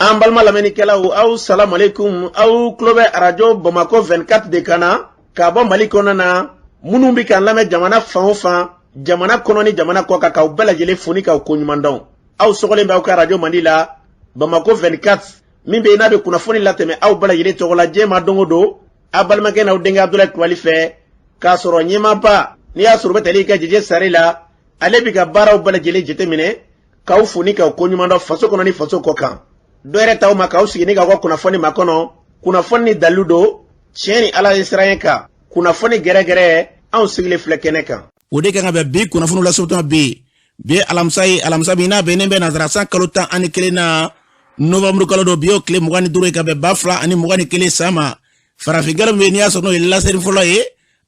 An balima lamɛnnikɛlaw, aw salamu aleykum. Aw tulo bɛ arajo Bamakɔ 24 de kan na ka bɔ Mali kɔnɔna na. Minnu bɛ k'an lamɛn jamana fan o fan, jamana kɔnɔ ni jamana kɔ kan, k'aw bɛɛ lajɛlen fo ni k'aw koɲuman dɔn. Aw sɔgɔlen bɛ aw ka arajo mandi la, Bamakɔ 24, min bɛ yen n'a bɛ kunnafoni latɛmɛ aw bɛɛ lajɛlen tɔgɔ la diɲɛ ma don o don, aw balimakɛ n'aw denkɛ Abudulayi Kulubali fɛ, k'a sɔrɔ ɲɛmaaba n'i y'a sɔrɔ u bɛ tali kɛ Jeje Sare la, ale bɛ ka baaraw bɛɛ lajɛlen jateminɛ, k'aw fo ni k'aw koɲuman dɔn faso kɔnɔ ni faso kɔ kan. Dɔ yɛrɛ t'aw ma k'aw sigi ni k'aw ka kunnafoni makɔnɔ. Kunnafoni ni dalilu don, tiɲɛ ni Ala ye siran kan, kunnafoni gɛrɛgɛrɛ, anw sigilen filɛ kɛnɛ kan. O de kan ka bɛn bi kunnafoniw lasɔrɔtuma bi. Bi ye alamisa ye, alamisa min n'a bɛnnen bɛ nansara san kalo 11 na, novanburu kalo don. Bi y'o tile 25 ye ka bɛn 2021 san ma. Farafin kalo min bɛ yen n'i y'a sɔrɔ n'o ye laseli fɔlɔ ye,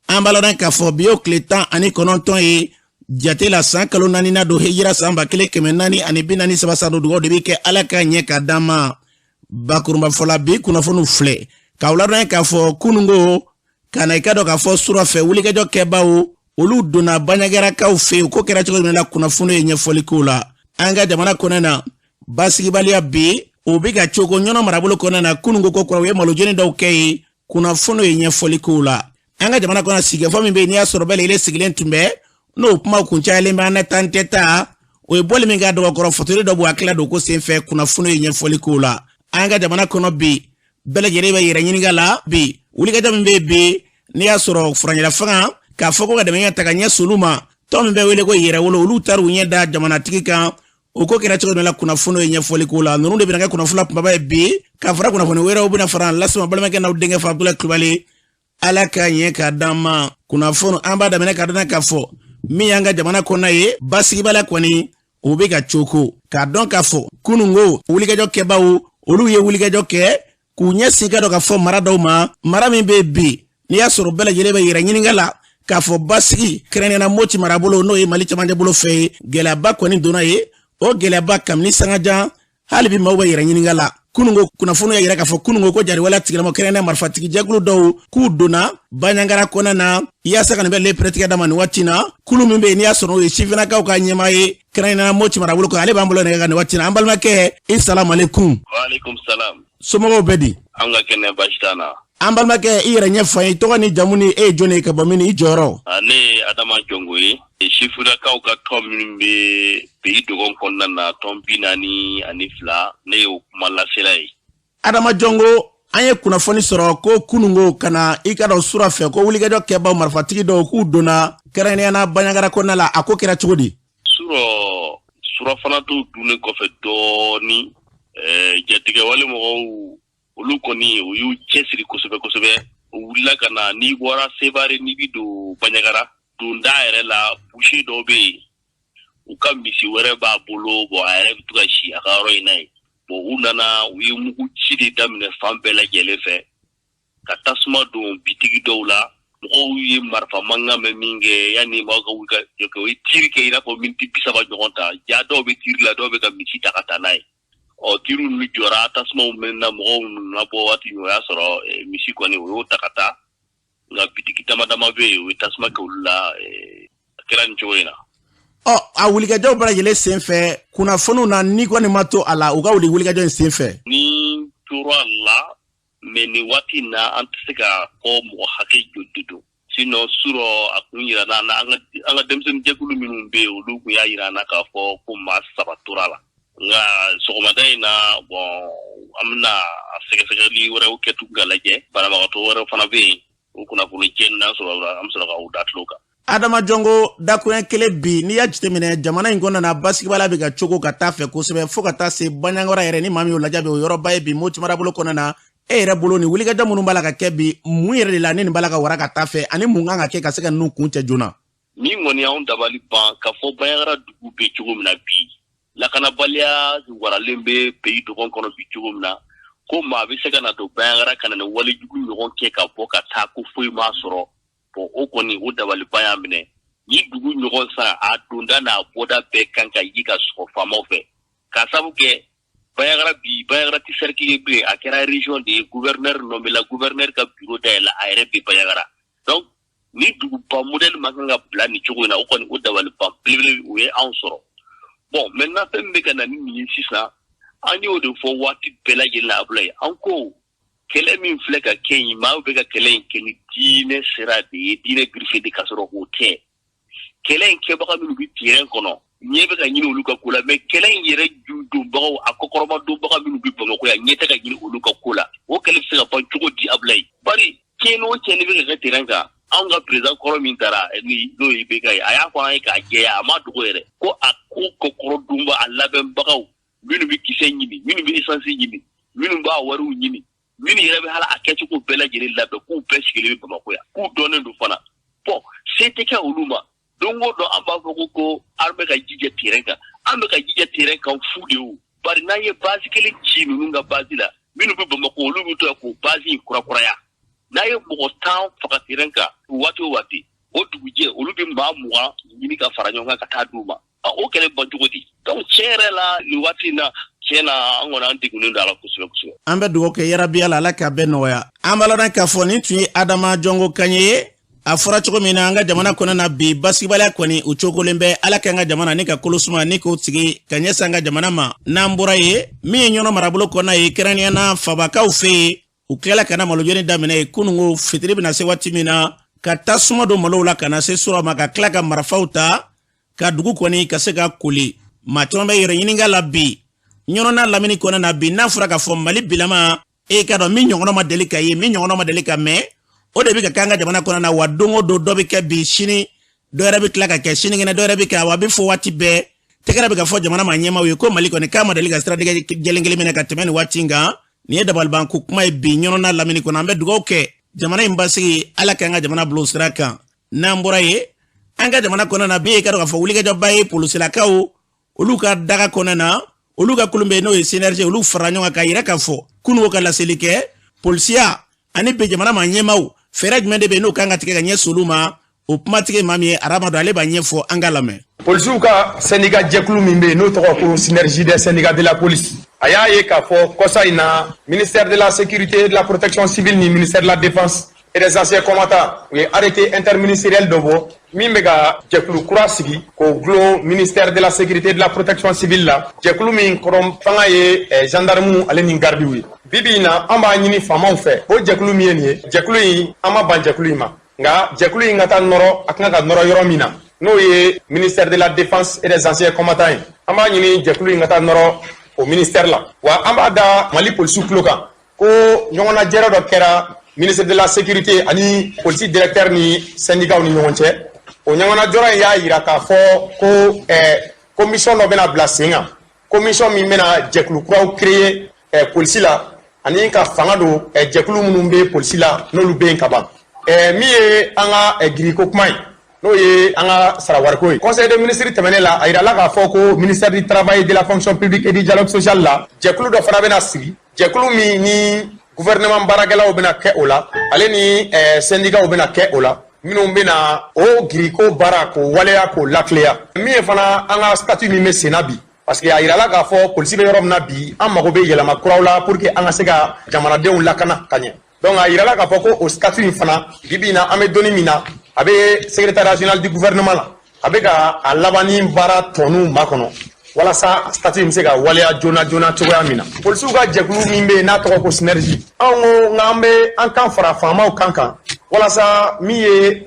an b'a ladɔn k'a fɔ bi y'o tile 19 ye jate la, san kalo naaninan don, hijira san 1443 san don. Dugawu de bɛ kɛ Ala ka ɲɛ ka d'an ma. Bakurunba fɔla, bi kunnafoniw filɛ k'aw ladɔn k'a fɔ kununko ka na i ka dɔn k'a fɔ surɔ fɛ, wulikajɔ kɛbaaw olu donna Baɲagarakaw fɛ yen. Ko kɛra cogo jumɛn na? Kunnafoni ye ɲɛfɔli k'o la. An ka jamana kɔnɔ na, basigibaliya bi o bɛ ka cogo Ɲɔnɔ marabolo kɔnɔ na. Kununko ko kura, u ye malojeni dɔw kɛ yen. Kunnafoni ye ɲɛfɔli k'o la. An ka jamana kɔnɔ, sigikafɔ min bɛ yen n'i y'a sɔrɔ bɛɛ lajɛlen sigilen tun bɛ n'o kuma kun cayalen bɛ an na tan tɛ taa, o ye bɔli min k'a dɔgɔkɔrɔ, fatuli dɔ b'u hakili don ko senfɛ. Kunnafoni ye ɲɛfɔli k'o la. An ka jamana kɔnɔ bi, bɛɛ lajɛlen bɛ yɛrɛ ɲininka la bi, wulikajɔ min bɛ yen bi n'i y'a sɔrɔ furancɛla fanga k'a fɔ ko ka dɛmɛ ta ka ɲɛsin olu ma, tɔn min bɛ wele ko Yɛrɛwolo, olu taara u ɲɛ da jamanatigi kan. O ko kɛra cogo min la? Kunnafoni ye ɲɛfɔli k'o la. Ninnu de bɛna kɛ kunnafoni kunbaba ye bi, ka fara kunnafoni wɛrɛw bɛna fara lasema balimakɛ n'aw denkɛ fɛ, Abudulayi Kulubali. Ala ka ɲɛ k'a d'an ma. Kunnafoni an b'a daminɛ ka dɔn k'a fɔ min y'an ka jamana kɔnɔna ye, basigibaliya kɔni o bɛ ka coko, k'a dɔn k'a fɔ kununko wulikajɔ kɛbaaw olu ye wulikajɔ kɛ k'u ɲɛsin ka dɔn k'a fɔ mara dɔw ma, mara min bɛ bi n'i y'a sɔrɔ bɛɛ lajɛlen bɛ yɛrɛ ɲininka la k'a fɔ basigi, kɛrɛnkɛrɛnnenya Moti marabolo, n'o ye Mali camancɛ bolo fɛ ye. Gɛlɛyaba kɔni donna ye, o gɛlɛyaba kabini sangajan, hali bi maaw bɛ yɛrɛ ɲininka la. Kununko kunnafoniw y'a yira k'a fɔ kununko ko jariwaleya tigilamɔgɔ, kɛrɛnkɛrɛnnenya marifatigi jɛkulu dɔw, k'u donna Baɲangara kɔnɔna na yaasa ka nin bɛɛ lajɛlen pɛrɛtigɛ dama nin waati na. Kulu min bɛ yen n'i y'a sɔrɔ o ye sifinnakaw ka ɲɛmaa ye, kɛrɛnkɛrɛnnenya Moti marabolo kɔnɔ, ale b'an bolo nɛgɛ kan nin waati na. An balimakɛ, i salamalekun. Waaleykum salam. Somɔgɔw bɛ di? An ka kɛnɛ, baasi t'an na. An balimakɛ, i yɛrɛ ɲɛfɔ an ye, tɔgɔ ni jamu, ni e ye jɔn ye, ka bɔ min, i jɔyɔrɔ? Ne ye Adama Jɔngo ye, sifinnakaw ka tɔn minnu bɛ pays Dogon kɔnɔna na, tɔn 42, ne y'o kuma lasela ye. Adama Jɔngo, an ye kunnafoni sɔrɔ ko kununko ka na i ka dɔn sura fɛ ko wulikajɔ kɛbaw, marifatigi dɔw, k'u donna kɛrɛnkɛrɛnnenya na Baɲangara kɔnɔna la. A ko kɛra cogo di? Surɔ, surafana to dunnen kɔfɛ dɔɔni, jatigɛwale mɔgɔw olu kɔni u y'u cɛsiri kosɛbɛ kosɛbɛ. U wulila ka na, n'i bɔra Sevare n'i bi don Baɲagara donda yɛrɛ la, boucher dɔw bɛ yen, u ka misi wɛrɛ b'a bolo. Bon, a yɛrɛ bɛ to ka si a ka yɔrɔ in na yen. Bon, u nana, u ye mugu ci de daminɛ fan bɛɛ lajɛlen fɛ ka tasuma don bitigi dɔw la. Mɔgɔw ye marifa mankan mɛn min kɛ, yanni maaw ka wuli ka jɔ kɛ, u ye tiri kɛ i n'a fɔ miniti 30 ɲɔgɔn ta. Ja dɔw bɛ tiri la, dɔw bɛ ka misi ta ka taa n'a ye. Ɔ, tiriw ninnu jɔra, tasumaw mɛnna, mɔgɔw nana bɔ waati min, o y'a sɔrɔ misi kɔni o y'o ta ka taa, nka bitigi dama dama bɛ yen, u ye tasuma kɛ olu la. A kɛra nin cogo in na. Ɔ, a wulikajɔw bɛɛ lajɛlen sen fɛ, kunnafoniw na, ni kɔni ma to a la u ka wuli wulikajɔ in sen fɛ? Ni tora a la, mais nin waati in na, an tɛ se ka fɔ mɔgɔ hakɛ joli de don. Sinon surɔ a kun yira na, an ka denmisɛnnin jɛkulu minnu bɛ yen, olu kun y'a yira an na k'a fɔ ko maa saba tora la. Nka sɔgɔmada in na, bon, an bɛna a sɛgɛsɛgɛli wɛrɛw kɛ tugun ka lajɛ. Banabagatɔ wɛrɛw fana bɛ yen, o kunnafoni jɛ n'an sɔrɔ, an bɛ sɔrɔ ka u da tulo kan. Adama Jɔngo, dakuruɲɛ kelen, bi n'i y'a jateminɛ jamana in kɔnɔna na, basigibaliya bɛ ka cogo ka taa fɛ kosɛbɛ, fo ka taa se Baɲangara yɛrɛ, ni maa min y'o lajɛ bi, o yɔrɔba ye bi Moti marabolo kɔnɔna na. E yɛrɛ bolo, nin wulikajɔ minnu b'a la ka kɛ bi, mun yɛrɛ de la ni nin b'a la ka wara ka taa fɛ, ani mun kan ka kɛ ka se ka ninnu kun cɛ joona? Min kɔni y'anw dabali ban, ka fɔ Baɲangara dugu bɛ cogo min na bi, lakanabaliya waralen bɛ pays Dogon kɔnɔ bi cogo min na, ko maa bɛ se ka na don Baɲangara ka na nin walejugu ɲɔgɔn kɛ ka bɔ ka taa ko foyi m'a sɔrɔ. Bon, o kɔni o dabaliban y'a minɛ. Ni dugu ɲɔgɔn san, a donda n'a bɔda bɛɛ kan ka yi ka sɔgɔ faamaw fɛ, k'a sabu kɛ Bandiagara bi, Bandiagara tɛ cercle ye bilen, a kɛra région de ye. Gouverneur nommé la, gouverneur ka bureau dayɛlɛ, a yɛrɛ bɛ Bandiagara. Donc ni duguba modèle man kan ka bila nin cogo in na. O kɔni o dabaliban belebele o ye anw sɔrɔ. Bon, maintenant, fɛn min bɛ ka na ni nin ye sisan, An y'o de fɔ waati bɛɛ lajɛlen na, Abulayi. An ko kɛlɛ min filɛ ka kɛ yen, maaw bɛ ka kɛlɛ in kɛ ni diinɛ sira de ye, diinɛ girife de, ka sɔrɔ k'o tɛ. Kɛlɛ in kɛbaga minnu bɛ terrain kɔnɔ, ɲɛ bɛ ka ɲini olu ka ko la, mais kɛlɛ in yɛrɛ ju donbagaw, a kɔkɔrɔma donbaga minnu bɛ Bamakɔ yan, ɲɛ tɛ ka ɲini olu ka ko la. O kɛlɛ bɛ se ka ban cogo di, Abulayi? Bari tiɲɛni o tiɲɛni bɛ ka kɛ terrain kan, anw ka président kɔrɔ min taara ni n'o ye IBK ye, a y'a fɔ an ye k'a jɛya, a ma dogo yɛrɛ, ko a ko kɔkɔrɔ donba, a labɛnbagaw minnu bɛ kisɛ ɲini, minnu bɛ essence ɲini, minnu b'a wariw ɲini, minnu yɛrɛ bɛ hali a kɛcogo bɛɛ lajɛlen labɛn, k'u bɛɛ sigilen bɛ Bamakɔ yan, k'u dɔnnen don fana. Bon, se tɛ kɛ olu ma. Don o don an b'a fɔ ko armée ka jija terrain kan, an bɛ ka jija terrain kan fu de o. Bari n'an ye base kelen ci ninnu ka base la, minnu bɛ Bamakɔ, olu bɛ to yan k'o base in kurakuraya. N'a ye mɔgɔ 10 faga terrain kan waati o waati, o dugujɛ olu bɛ maa 20 ɲini ka fara ɲɔgɔn kan ka taa d'u ma. O kɛlɛ ban cogo di? Donc tiɲɛ yɛrɛ la, nin waati in na, tiɲɛ na, an kɔni an degunnen don a la kosɛbɛ kosɛbɛ. An bɛ dugawu kɛ yarabi Ala, Ala k'a bɛɛ nɔgɔya. An b'a lɔn k'a fɔ nin tun ye Adama Jɔnko kan ye. A fɔra cogo min na, an ka jamana kɔnɔ na bi, basigibaliya kɔni u cogolen bɛ. Ala k'an ka jamana ni ka kolo suma ni k'o sigi ka ɲɛsin an ka jamana ma. N'an bɔra yen, min ye Ɲɔnɔ marabolo kɔnɔna ye, kɛrɛnkɛrɛnnenya na Fabakaw fɛ yen, u tilala ka na malojeni daminɛ ye kununko fitiri bɛna se waati min na, ka tasuma don malow la ka na se sura ma, ka tila ka marifaw ta ka dugu kɔni ka se ka koli. Maa caman bɛ yɛrɛ ɲininka la bi Ɲɔnɔ n'a lamini kɔnɔ na bi, n'a fɔra k'a fɔ Mali bilama, e k'a dɔn min ɲɔgɔnna ma deli ka ye, min ɲɔgɔnna ma deli ka mɛn, o de bɛ ka kɛ an ka jamana kɔnɔ na wa. Don o don dɔ bɛ kɛ bi, sini dɔ yɛrɛ bɛ tila ka kɛ, sinikɛnɛ dɔ yɛrɛ bɛ kɛ. Wa a bɛ fɔ waati bɛɛ, tɛgɛrɛ bɛ ka fɔ jamana ma ɲɛmaaw ye ko Mali kɔni k'a ma deli ka siratigɛ jɛlen kelen minɛ ka tɛmɛ nin waati in kan. Nin ye dabalibanko kuma ye bi Ɲɔnɔ n'a lamini kɔnɔ. An bɛ dugawu kɛ jamana in basigi, Ala k'an ka jamana bila o sira kan. N'an bɔra yen, an ka jamana kɔnɔ na bi, e ka dɔn k'a fɔ wulikajɔba ye polosilakaw olu ka daga kɔnɔ na, olu ka kulun bɛ yen n'o ye Synergie, olu fara ɲɔgɔn kan k'a yira k'a fɔ kununko ka laseli kɛ polisiya ani bi jamana ma ɲɛmaaw, fɛɛrɛ jumɛn de bɛ yen n'o kan ka tigɛ ka ɲɛsin olu ma. O kumatigi maa min ye Aramadu, ale b'a ɲɛfɔ, an ka lamɛn. Polisiw ka syndicat jɛkulu min bɛ yen n'o tɔgɔ ko Synergie des syndicats de la police, a y'a ye k'a fɔ kɔsa in na, ministère de la Sécurité et de la Protection civile ni ministère de la Défense et des Anciens combattants, u ye arrêté interministériel dɔ bɔ min bɛ ka jɛkulu kura sigi k'o gulon ministère de la Sécurité et de la Protection civile la, jɛkulu min kɔrɔ fanga ye gendarmew ale ni gardiw ye. Bi bi in na, an b'a ɲini faamaw fɛ, o jɛkulu min ye nin ye, jɛkulu in, an ma ban jɛkulu in ma, nka jɛkulu in ka taa nɔrɔ a kan ka nɔrɔ yɔrɔ min na, n'o ye ministère de la Défense et des Anciens combattants ye, an b'a ɲini jɛkulu in ka taa nɔrɔ o ministère la. Wa an b'a da Mali polisiw tulo kan ko ɲɔgɔnnajɛrɛ dɔ kɛra ministre de la Sécurité ani polisi directeur ni syndicats ni ɲɔgɔn cɛ. O ɲɔgɔnnajɔrɔ in y'a yira k'a fɔ ko commission dɔ bɛna bila sen kan, commission min bɛna jɛkulu kuraw créer polisi la ani ka fanga don jɛkulu minnu bɛ polisi la n'olu bɛ yen ka ban. Min ye an ka giriko kuma ye, n'o ye an ka sarawariko ye, conseil des ministres tɛmɛnen la, a yirala k'a fɔ ko ministère du Travail, de la Fonction publique et du Dialogue social la, jɛkulu dɔ fana bɛna sigi, jɛkulu min ni gouvernement baarakɛlaw bɛna kɛ o la, ale ni syndicats bɛna kɛ o la, minnu bɛna o giriko baara k'o waleya k'o lakileya. Min ye fana an ka statut min bɛ sen na bi, parce que a yirala k'a fɔ polisi bɛ yɔrɔ min na bi, an mago bɛ yɛlɛma kuraw la pour que an ka se ka jamanadenw lakana ka ɲɛ. Donc a yirala k'a fɔ ko o statut in fana, bi bi in na, an bɛ donni min na, a bɛ secrétariat général du gouvernement la, a bɛ ka a labanni baara tɔninw makɔnɔ walasa statut in bɛ se ka waleya joona joona cogoya min na. Polisiw ka jɛkulu min bɛ yen n'a tɔgɔ ko Synergie, anw ko k'an bɛ an kan fara faamaw kan kan walasa min ye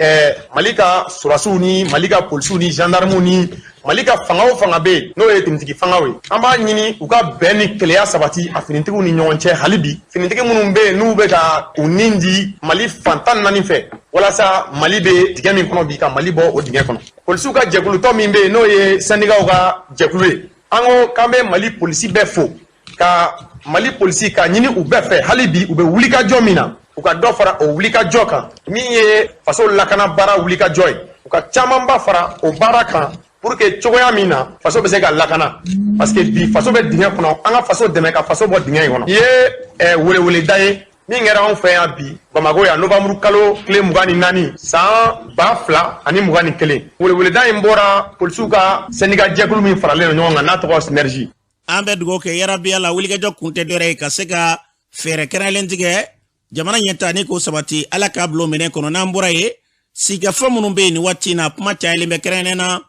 Mali ka sɔrɔdasiw ni Mali ka polisiw ni gendarmew ni Mali ka fanga o fanga bɛ yen n'o ye finitigi fangaw ye, an b'a ɲini u ka bɛn ni keleya sabati a finitigiw ni ɲɔgɔn cɛ hali bi, finitigi minnu bɛ yen n'u bɛ ka u nin di Mali fan 14 fɛ walasa Mali bɛ dingɛ min kɔnɔ bi, ka Mali bɔ o dingɛ kɔnɔ. Polisiw ka jɛkulutɔ min bɛ yen n'o ye syndicats ka jɛkulu ye, an ko k'an bɛ Mali polisi bɛɛ fo, ka Mali polisi ka ɲini u bɛɛ fɛ hali bi, u bɛ wulikajɔ min na, u ka dɔ fara o wulikajɔ kan. Min ye faso lakana baara wulikajɔ ye, u ka camanba fara o baara kan pour que cogoya min na faso bɛ se ka lakana, parce que bi faso bɛ dingɛ kɔnɔ, an ka faso dɛmɛ ka faso bɔ dingɛ in kɔnɔ. Nin ye weleweleda ye min kɛra anw fɛ yan bi Bamakɔ yan, novembre kalo tile 24, san 2021. Weleweleda in bɔra polisiw ka syndicat jɛkulu min faralen don ɲɔgɔn kan n'a tɔgɔ Synergie. An bɛ dugawu kɛ yarabi Ala, wulikajɔ kun tɛ dɔwɛrɛ ye ka se ka fɛɛrɛ kɛrɛnkɛrɛnlen tigɛ jamana ɲɛta ni k'o sabati, Ala k'a bila o minɛn kɔnɔ. N'an bɔra yen, sigikafɔ minnu bɛ yen nin waati in na, kuma cayalen bɛ, kɛrɛnkɛrɛnnen na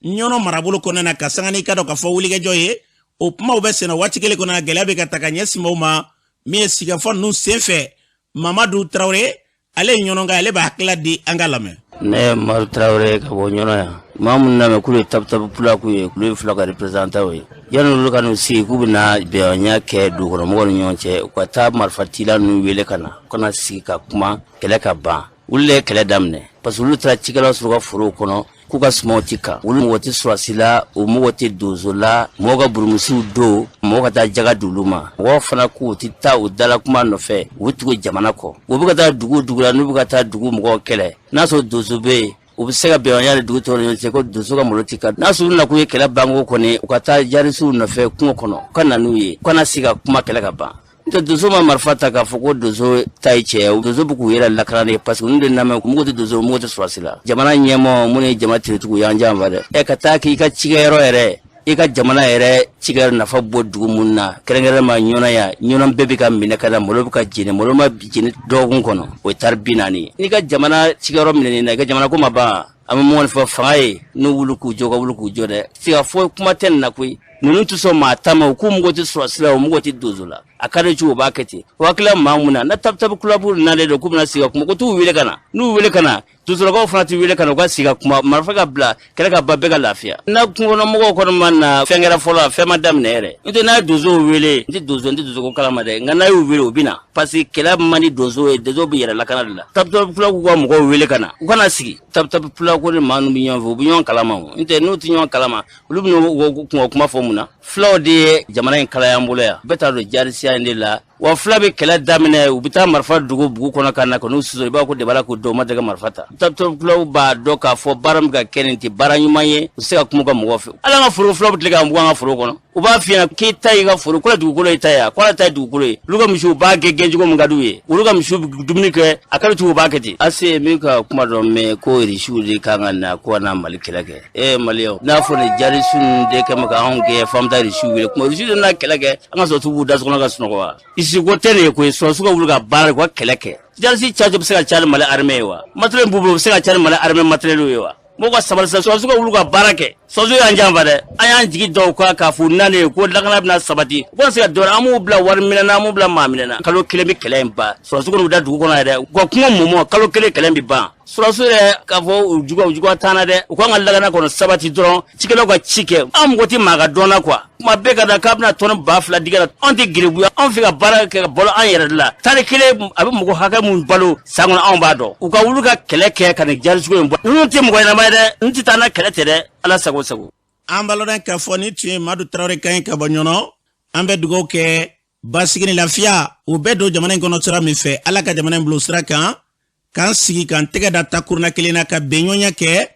Ɲɔnɔ marabolo kɔnɔna na, ka sanga n'i ka dɔn k'a fɔ wulikajɔ ye O kumaw bɛ senna waati kelen kɔnɔ, gɛlɛya bɛ ka ta ka ɲɛsin maaw ma min ye sigikafɔ ninnu senfɛ. Mamadu Tarawele, ale ye ɲɔnɔnka, ale b'a hakilila di, an ka lamɛn. Ne ye Madu Tarawele ka bɔ Ɲɔnɔ yan. Maa minnu nana k'olu ye tapu-tapu pulaku ye, olu ye fula ka représentant ye. Yanni olu ka n'u sigi k'u bɛna bɛnɲɔgɔnya kɛ dugukɔnɔmɔgɔw ni ɲɔgɔn cɛ, u ka taa marifatila ninnu wele ka na, u ka na sigi ka kuma, kɛlɛ ka ban. Olu de ye kɛlɛ daminɛ parce que olu taara cikɛlaw sɔrɔ u ka forow kɔnɔ k'u ka sumanw ti kan. Olu mɔgɔ tɛ sɔrɔsi la, u mɔgɔ tɛ donso la, mɔgɔw ka burumusiw don, mɔgɔw ka taa jaga di olu ma. Mɔgɔw fana k'u tɛ taa u dala kuma nɔfɛ, u bɛ tugu jamana kɔ. U bɛ ka taa dugu dugu la, n'u bɛ ka taa dugu mɔgɔw kɛlɛ, n'a sɔrɔ donso bɛ yen, u bɛ se ka bɛnɲɔgɔnya ni dugu tɔw ni ɲɔgɔn cɛ ko donso ka malo ti kan. N'a sɔrɔ u nakun ye kɛlɛ banko kɔni, u ka taa jarisiw nɔfɛ kungo kɔnɔ, u ka na n'u ye, u ka na sigi ka kuma, kɛlɛ ka ban. N'o tɛ donso ma marifa ta k'a fɔ ko donso ta ye cɛ ye. Donso bɛ k'u yɛrɛ lakana de parce que ninnu de lamɛn, u mago tɛ donso, u mago tɛ sɔrɔsi la. Jamana ɲɛmɔgɔ minnu ye jama tiritigiw y'an janfa dɛ. Ɛ ka taa k'i ka cikɛyɔrɔ yɛrɛ, i ka jamana yɛrɛ cikɛyɔrɔ nafa bɔ dugu minnu na, kɛrɛnkɛrɛn ma Ɲɔnɔ yan, Ɲɔnɔ bɛɛ bɛ ka minɛ ka na, malo bɛ ka jeni, malo ma jeni dɔgɔkun kɔnɔ, o ye tari 40. N'i ka jamana cikɛyɔrɔ minɛnen na, i ka jamana ko ma ban. An bɛ mɔgɔ fɔ fanga ye, n'u wuli k'u jɔ, ka wuli k'u jɔ dɛ. Siga fɔ kuma tɛ nin na koyi. Ninnu tɛ sɔn maa ta ma, u k'u mago tɛ sɔrɔsi la, u mago tɛ donso la. A ka di cogo, u b'a kɛ ten. O hakilila maa mun na, na tapu-tapu kulabu nalen don k'u bɛna sigi ka kuma, ko t'u wele ka na. N'u wele ka na, donsolakaw fana tɛ wele ka na, u ka sigi ka kuma, marifa ka bila, kɛlɛ ka ban, bɛɛ ka lafiya. N'a kungokɔnɔmɔgɔw kɔni ma na, fɛn kɛra fɔlɔ, fɛn ma daminɛ yɛrɛ. N'o tɛ n'a ye donsow wele, n tɛ donso, n tɛ donso ko kalama dɛ, nka n'a y'u wele, u bɛ na parce que kɛlɛ man di donso ye, donso bɛ yɛrɛ lakana de la. Tapu-tapu kulabu k'u ka mɔgɔw wele ka na, u kana sigi. Tapu-tapu pulaku ni maa ninnu bɛ ɲɔgɔn fɛ, u bɛ ɲɔgɔn kalama o. N'o tɛ n'u tɛ ɲɔgɔn kalama, olu bɛ n'u kungo kuma fɔ mun na? Fulaw de ye jamana in kalaya an bolo yan, bɛɛ t'a dɔn jarisiya in de la wa. Fula bɛ kɛlɛ daminɛ, u bɛ taa marifa dogo bugu kɔnɔ ka na ka n'u susu, i b'a fɔ ko debala k'u dɔn, u ma deli ka marifa ta. Tapu-tapu pulaku b'a dɔn k'a fɔ baara min ka kɛ nin tɛ baara ɲuman ye, u tɛ se ka kuma u ka mɔgɔw fɛ. Hali an ka foro, fulaw bɛ tile k'an bugɔ an ka foro kɔnɔ. U b'a f'i ɲɛna k'i ta y'i ka foro, ko la dugukolo y'i ta ye, ko ala ta ye dugukolo ye. Olu ka misiw b'a gɛn gɛncogo min ka d'u ye, olu ka misiw bɛ dumuni kɛ a ka cogo, u b'a kɛ ten. Ase min ka kuma dɔn mɛn ko irisiw de kan ka na ko ka na Mali kɛlɛ kɛ. Ee Maliyɛnw, n'a fɔ ni jarisiw ninnu de kɛ ma ka anw gɛn f'an bɛ taa irisiw wele kuma, irisiw de na kɛlɛ kɛ, an ka sɔrɔ b'u da so kɔnɔ ka sunɔgɔ wa. Irisi ko tɛ nin ye koyi. Sɔrɔsiw ka wuli ka baara, ka kɛlɛ kɛ. Jarisi caco bɛ se ka ca ni Mali armée ye wa? Matériel b'u bolo, u bɛ se ka ca ni Mali armée matériel ye wa? Mɔgɔw ka sabali sa, sɔrɔsiw ka wuli ka baara kɛ. Sɔrɔsiw y'an janfa dɛ. An y'an jigi da u kan k'a fɔ u nalen ko lakana bɛna sabati, u kana se ka dɔ wɛrɛ, an b'u bila wari minɛ na, an b'u bila maa minɛ na. Kalo kelen bɛ kɛlɛ in ban, sɔrɔsiw kɔni bɛ da dugu kɔnɔ yɛrɛ, u ka kungo mɔmɔ, kalo kelen kɛlɛ bɛ ban. Sɔrɔsiw yɛrɛ k'a fɔ u juguya, u juguya t'an na dɛ. U k'an ka lakana kɔnɔ sabati dɔrɔn, cikɛlaw ka ci kɛ. An mɔgɔ tɛ maa ka dɔn na kuwa. Kuma bɛɛ ka da k'a bɛna tɔni 2000 digɛ la, anw tɛ geribuya, anw fɛ ka baara kɛ ka balo an yɛrɛ de la. Tari kelen a bɛ mɔgɔ hakɛ mun balo san kɔnɔ, anw b'a dɔn. U ka wuli ka kɛlɛ kɛ ka nin jarisugo in bɔ. Ninnu tɛ mɔgɔ ɲɛnama ye dɛ, n tɛ taa n na kɛlɛ tɛ dɛ, Ala sago sago. An b'a lɔn k'a fɔ ni tun ye Madu Tarawele kan ye ka bɔ Ɲɔnɔ. An bɛ dugawu kɛ basigi ni lafiya o bɛɛ don jamana in kɔnɔ sira min fɛ, Ala ka jamana in bilo sira kan, k'an sigi k'an tɛgɛ da takuruna kelen na, ka bɛnɲɔgɔnya kɛ,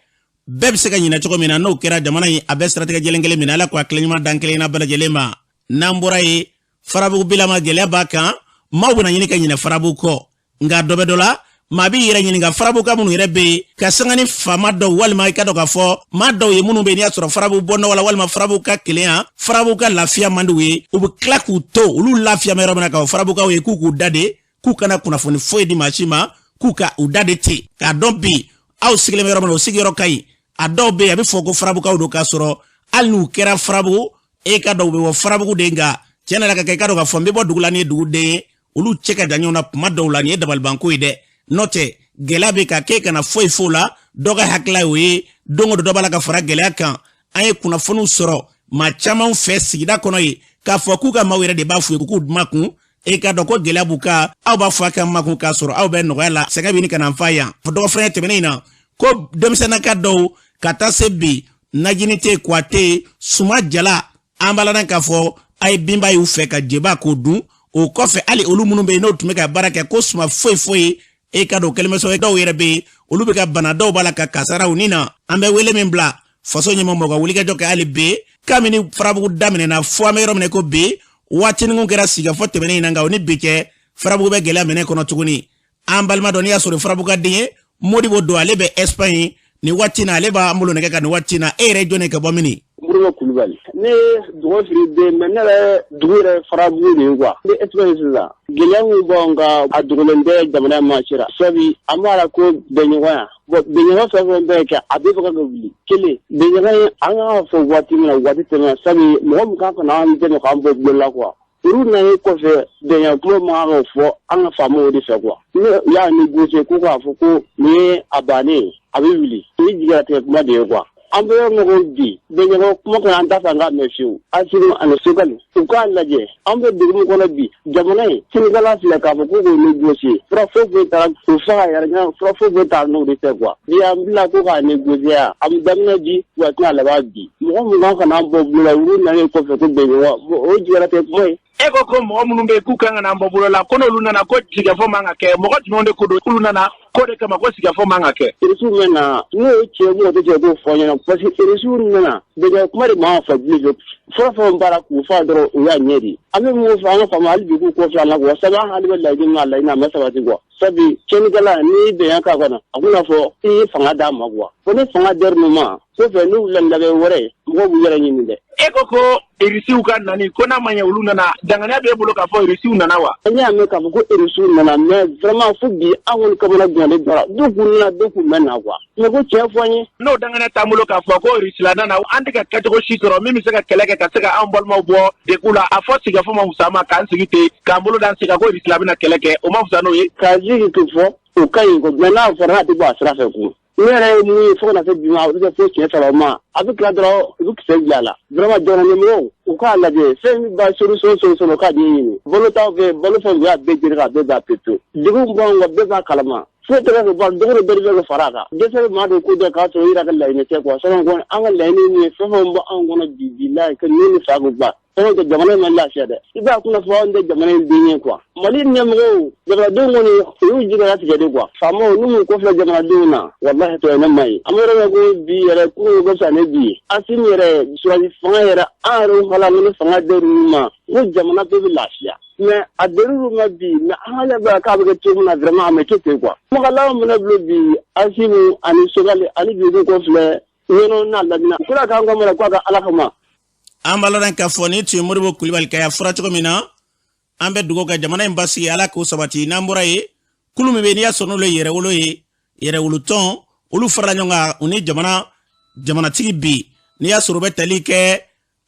bɛɛ bɛ se ka ɲinɛ cogo min na. N'o kɛra, jamana in a bɛ siratigɛ jɛlen kelen minɛ. Ala k'o hakili ɲuman dan kelen na bɛɛ lajɛlen ma. N'an bɔra yen, Farabugu bilama gɛlɛya b'a kan, maaw bɛna ɲini ka ɲinɛ Farabugu kɔ, nka dɔ bɛ dɔ la, maa b'i yɛrɛ ɲininka Farabuguka minnu yɛrɛ bɛ yen ka sanga ni faama dɔw walima i ka dɔn k'a fɔ maa dɔw ye minnu bɛ yen, n'i y'a sɔrɔ Farabugu bɔ nɔgɔ la walima Farabugu ka kelenya, Farabugu ka lafiya man di u ye, u bɛ tila k'u to olu lafiya ma yɔrɔ min na k'a fɔ Farabugukaw ye k'u k'u da de, k'u kana kunnafoni foyi di maa si ma, k'u ka u da de ten k'a dɔn bi aw sigilen bɛ yɔrɔ min na, o sigiyɔrɔ ka ɲi. A dɔw bɛ yen, a bɛ fɔ ko Farabugukaw don, k'a sɔrɔ hali n'u kɛra Farabugu, e ka dɔn u bɛ bɔ Farabugu de, nka tiɲɛ na ka kɛ i ka dɔn k'a fɔ n bɛ bɔ dugu la, ni ye duguden ye, olu cɛ ka jan ɲɔgɔn na kuma dɔw la. Nin ye dabalibanko ye dɛ. N'o tɛ gɛlɛya bɛ ka k'e kana foyi f'o la, dɔ ka hakilila y'o ye. Don o don dɔ b'a la ka fara gɛlɛya kan. An ye kunnafoniw sɔrɔ maa caman fɛ sigida kɔnɔ yen k'a fɔ k'u ka maaw yɛrɛ de b'a f'u ye k'u makun, e k'a dɔn ko gɛlɛya b'u kan, aw b'a fɔ a ka makun k'a sɔrɔ aw bɛ nɔgɔya la. Sɛgɛn bɛ ɲini ka na fa yan fɔ dɔgɔfɛrɛn tɛmɛnen in na ko denmisɛnninka dɔw ka taa se bi najini tɛ yen, kuwa tɛ yen, suma jala. An b'a la k'a fɔ a ye binba y'u fɛ ka jeba k'o dun. O kɔfɛ, hali olu minnu bɛ yen n'o tun bɛ ka baara kɛ, ko suma foyi foyi, e ka dɔn kɛlen bɛ sababu ye dɔw yɛrɛ bɛ yen, olu bɛ ka bana, dɔw b'a la ka kasaraw ni na. An bɛ wele min bila faso ɲɛmɔgɔ ka wulikajɔ kɛ hali bi, kabini Farabugu daminɛna fo an bɛ yɔrɔ min na ko bi, waatinin kɛra sigikafɔ tɛmɛnen in na, nka o ni bi cɛ, Farabugu bɛ gɛlɛya minɛ kɔnɔ tuguni. An balima dɔ, n'i y'a sɔrɔ Farabugu ka den ye, Modibo don, ale bɛ Espagne. Nin waati na ale b'an bolo nɛgɛ kan nin waati na. E yɛrɛ jɔn ye ka bɔ mini? Moribo Kulubali. Ne ye Dɔgɔfiri den, mais ne yɛrɛ dugu yɛrɛ Farabugu de ye quoi. Ne e sisan gɛlɛya min b'anw kan, a dogolen tɛ jamana ma sera, sabu an b'a la ko bɛnɲɔgɔnya. Bon, bɛnɲɔgɔn fɛn fɛn bɛɛ kɛ, a bɛɛ bɛ ka wuli kelen bɛnɲɔgɔn ye. An kan ka fɔ waati min na, waati tɛmɛna, sabu mɔgɔ min kan ka na an dɛmɛ k'an bɔ bolo la quoi, olu nana kɔfɛ. Bɛnɲa kuma man kan ka fɔ an ka faamaw de fɛ quoi. Ne y'a négocier ko k'a fɔ ko nin ye a bannen, a bɛ wuli, o ye jigilatigɛ kuma de ye quoi. An bɛ yɔrɔ min ko bi, bɛnɲɔgɔn kuma kɔni, an t'a fɛ an k'a mɛn fiyewu. Asimi ani Choguel, u k'a lajɛ, an bɛ dugu min kɔnɔ bi, jamana in sinikala filɛ, k'a fɔ ko k'o négocier, fura foyi foyi taara u faga yɛrɛ ɲɛ, fura foyi foyi t'a n'o de tɛ quoi. Bi an bila ko k'a négocier, a bɛ daminɛ bi wa tɛna laban bi. Mɔgɔ min kan ka n'an bɔ bolo la, olu nalen kɔfɛ ko bɛnɲɔgɔn, o ye jigilatigɛ kuma ye. E ko ko mɔgɔ minnu bɛ yen k'u kan ka n'an bɔ bolo la, ko n'olu nana ko sigikafɔ man ka kɛ, mɔgɔ jumɛnw de ko don k'olu nana k'o de kama ko sigikafɔ man ka kɛ? Irisiw bɛ na, n'o ye tiɲɛ, mɔgɔ tɛ cɛ k'o fɔ ɲɛna, parce que irisiw nana, bɛnɲɔgɔn kuma de man ka fɔ bilen. Fɔlɔ fɛn baara k'u fa dɔrɔn, u y'a ɲɛ de. An bɛ mun fɔ an ka faama hali bi, k'u kɔfilɛ an la quoi, sabu an hali bɛ laɲini min na, a laɲini a ma sabati quoi. Sabu tiɲɛnikɛla, n'i bɛnɲa k'a kɔnɔ, a bɛna fɔ i ye fanga d'a ma quoi. Fo ni fanga dir'u ma kɔfɛ, n'u wulila ni labɛn wɛrɛ ye, mɔgɔw b'u yɛrɛ ɲini dɛ. E ko ko irisiw ka nani, ko n'a ma ɲɛ olu nana, danganiya b'e bolo k'a fɔ irisiw nana wa? An y'a mɛn k'a fɔ ko irisiw nana, mais vraiment fo bi an kɔni kamana gannen bɔra. Dɔw k'u nana, dɔw k'u mɛn na quoi, mais ko tiɲɛ fɔ an ye. N'o danganiya t'an bolo k'a fɔ ko irisila nana, an tɛ ka kɛcogo si sɔrɔ min bɛ se ka kɛlɛ kɛ ka se ka anw balimaw bɔ degun la, a fɔ sigikafɔ ma fisaya ma k'an sigi ten k'an bolo d'an sen kan ko irisila bɛna kɛlɛ kɛ, o ma fisaya n'o ye? K'a jigi k'o fɔ, o ka ɲi ko, mais n'a fɔra n'a tɛ bɔ a sira fɛ kun. Ne yɛrɛ ye mun ye, fo ka na se bi ma, a bɛ kɛ fo siɲɛ 3 ma, a bɛ tila dɔrɔn u bɛ kisɛ bila a la. Vraiment, jamana ɲɛmɔgɔw, u k'a lajɛ, fɛn min b'a solution solution, u k'a ɲɛɲini. Balo t'aw fɛ, balo fɛn, u y'a bɛɛ jeni k'a bɛɛ ban pewu. Degun b'anw kan, bɛɛ b'a kalama. Foyi tɛ ka ban, don o don bɛɛ bɛ fara a kan. Dɛsɛ bɛ maa dɔw ko dɔ k'a sɔrɔ i yɛrɛ ka laɲini tɛ quoi. Sinon kɔni, an ka laɲini min ye, fɛn fɛn bɔ anw kɔnɔ bi bi la, ka ni fa ko ban. Fɛn tɛ jamana in ma lafiya dɛ. I b'a kunna fɔ anw tɛ jamana in den ye quoi. Mali ɲɛmɔgɔw, jamanadenw kɔni, u y'u jigila tigɛ de quoi. Faamaw n'u m'u kɔfilɛ jamanadenw na, walahi tɔ ne ma ye. An bɛ yɔrɔ min ko bi yɛrɛ, kunun ko fisa ne bi ye. Asimi yɛrɛ, surasi fanga yɛrɛ, an yɛrɛ hala ni fanga dir'u ma, ko jamana bɛɛ bɛ lafiya. Mais a dir'u ma bi, mais an ka bɛ k'a bɛ kɛ cogo min na, vraiment a ma kɛ ten quoi. Mɔgɔ laban min bolo bi, Asimi ani Choguel ani bi kɔfilɛ ɲɔnɔ n'a lamina. Kura k'an ka mara k'a ka Ala kama. An b'a lɔn k'a fɔ ni tun ye Moribo Kulibali ka fɔra cogo min na, an bɛ dugawu kɛ jamana in basigi, Ala k'o sabati. N'an bɔra yen, kulu min bɛ yen, n'i y'a sɔrɔ n'olu ye yɛrɛwolo ye, yɛrɛwolotɔn, olu farala ɲɔgɔn kan, u ni jamana jamanatigi bi, n'i y'a sɔrɔ u bɛ tali kɛ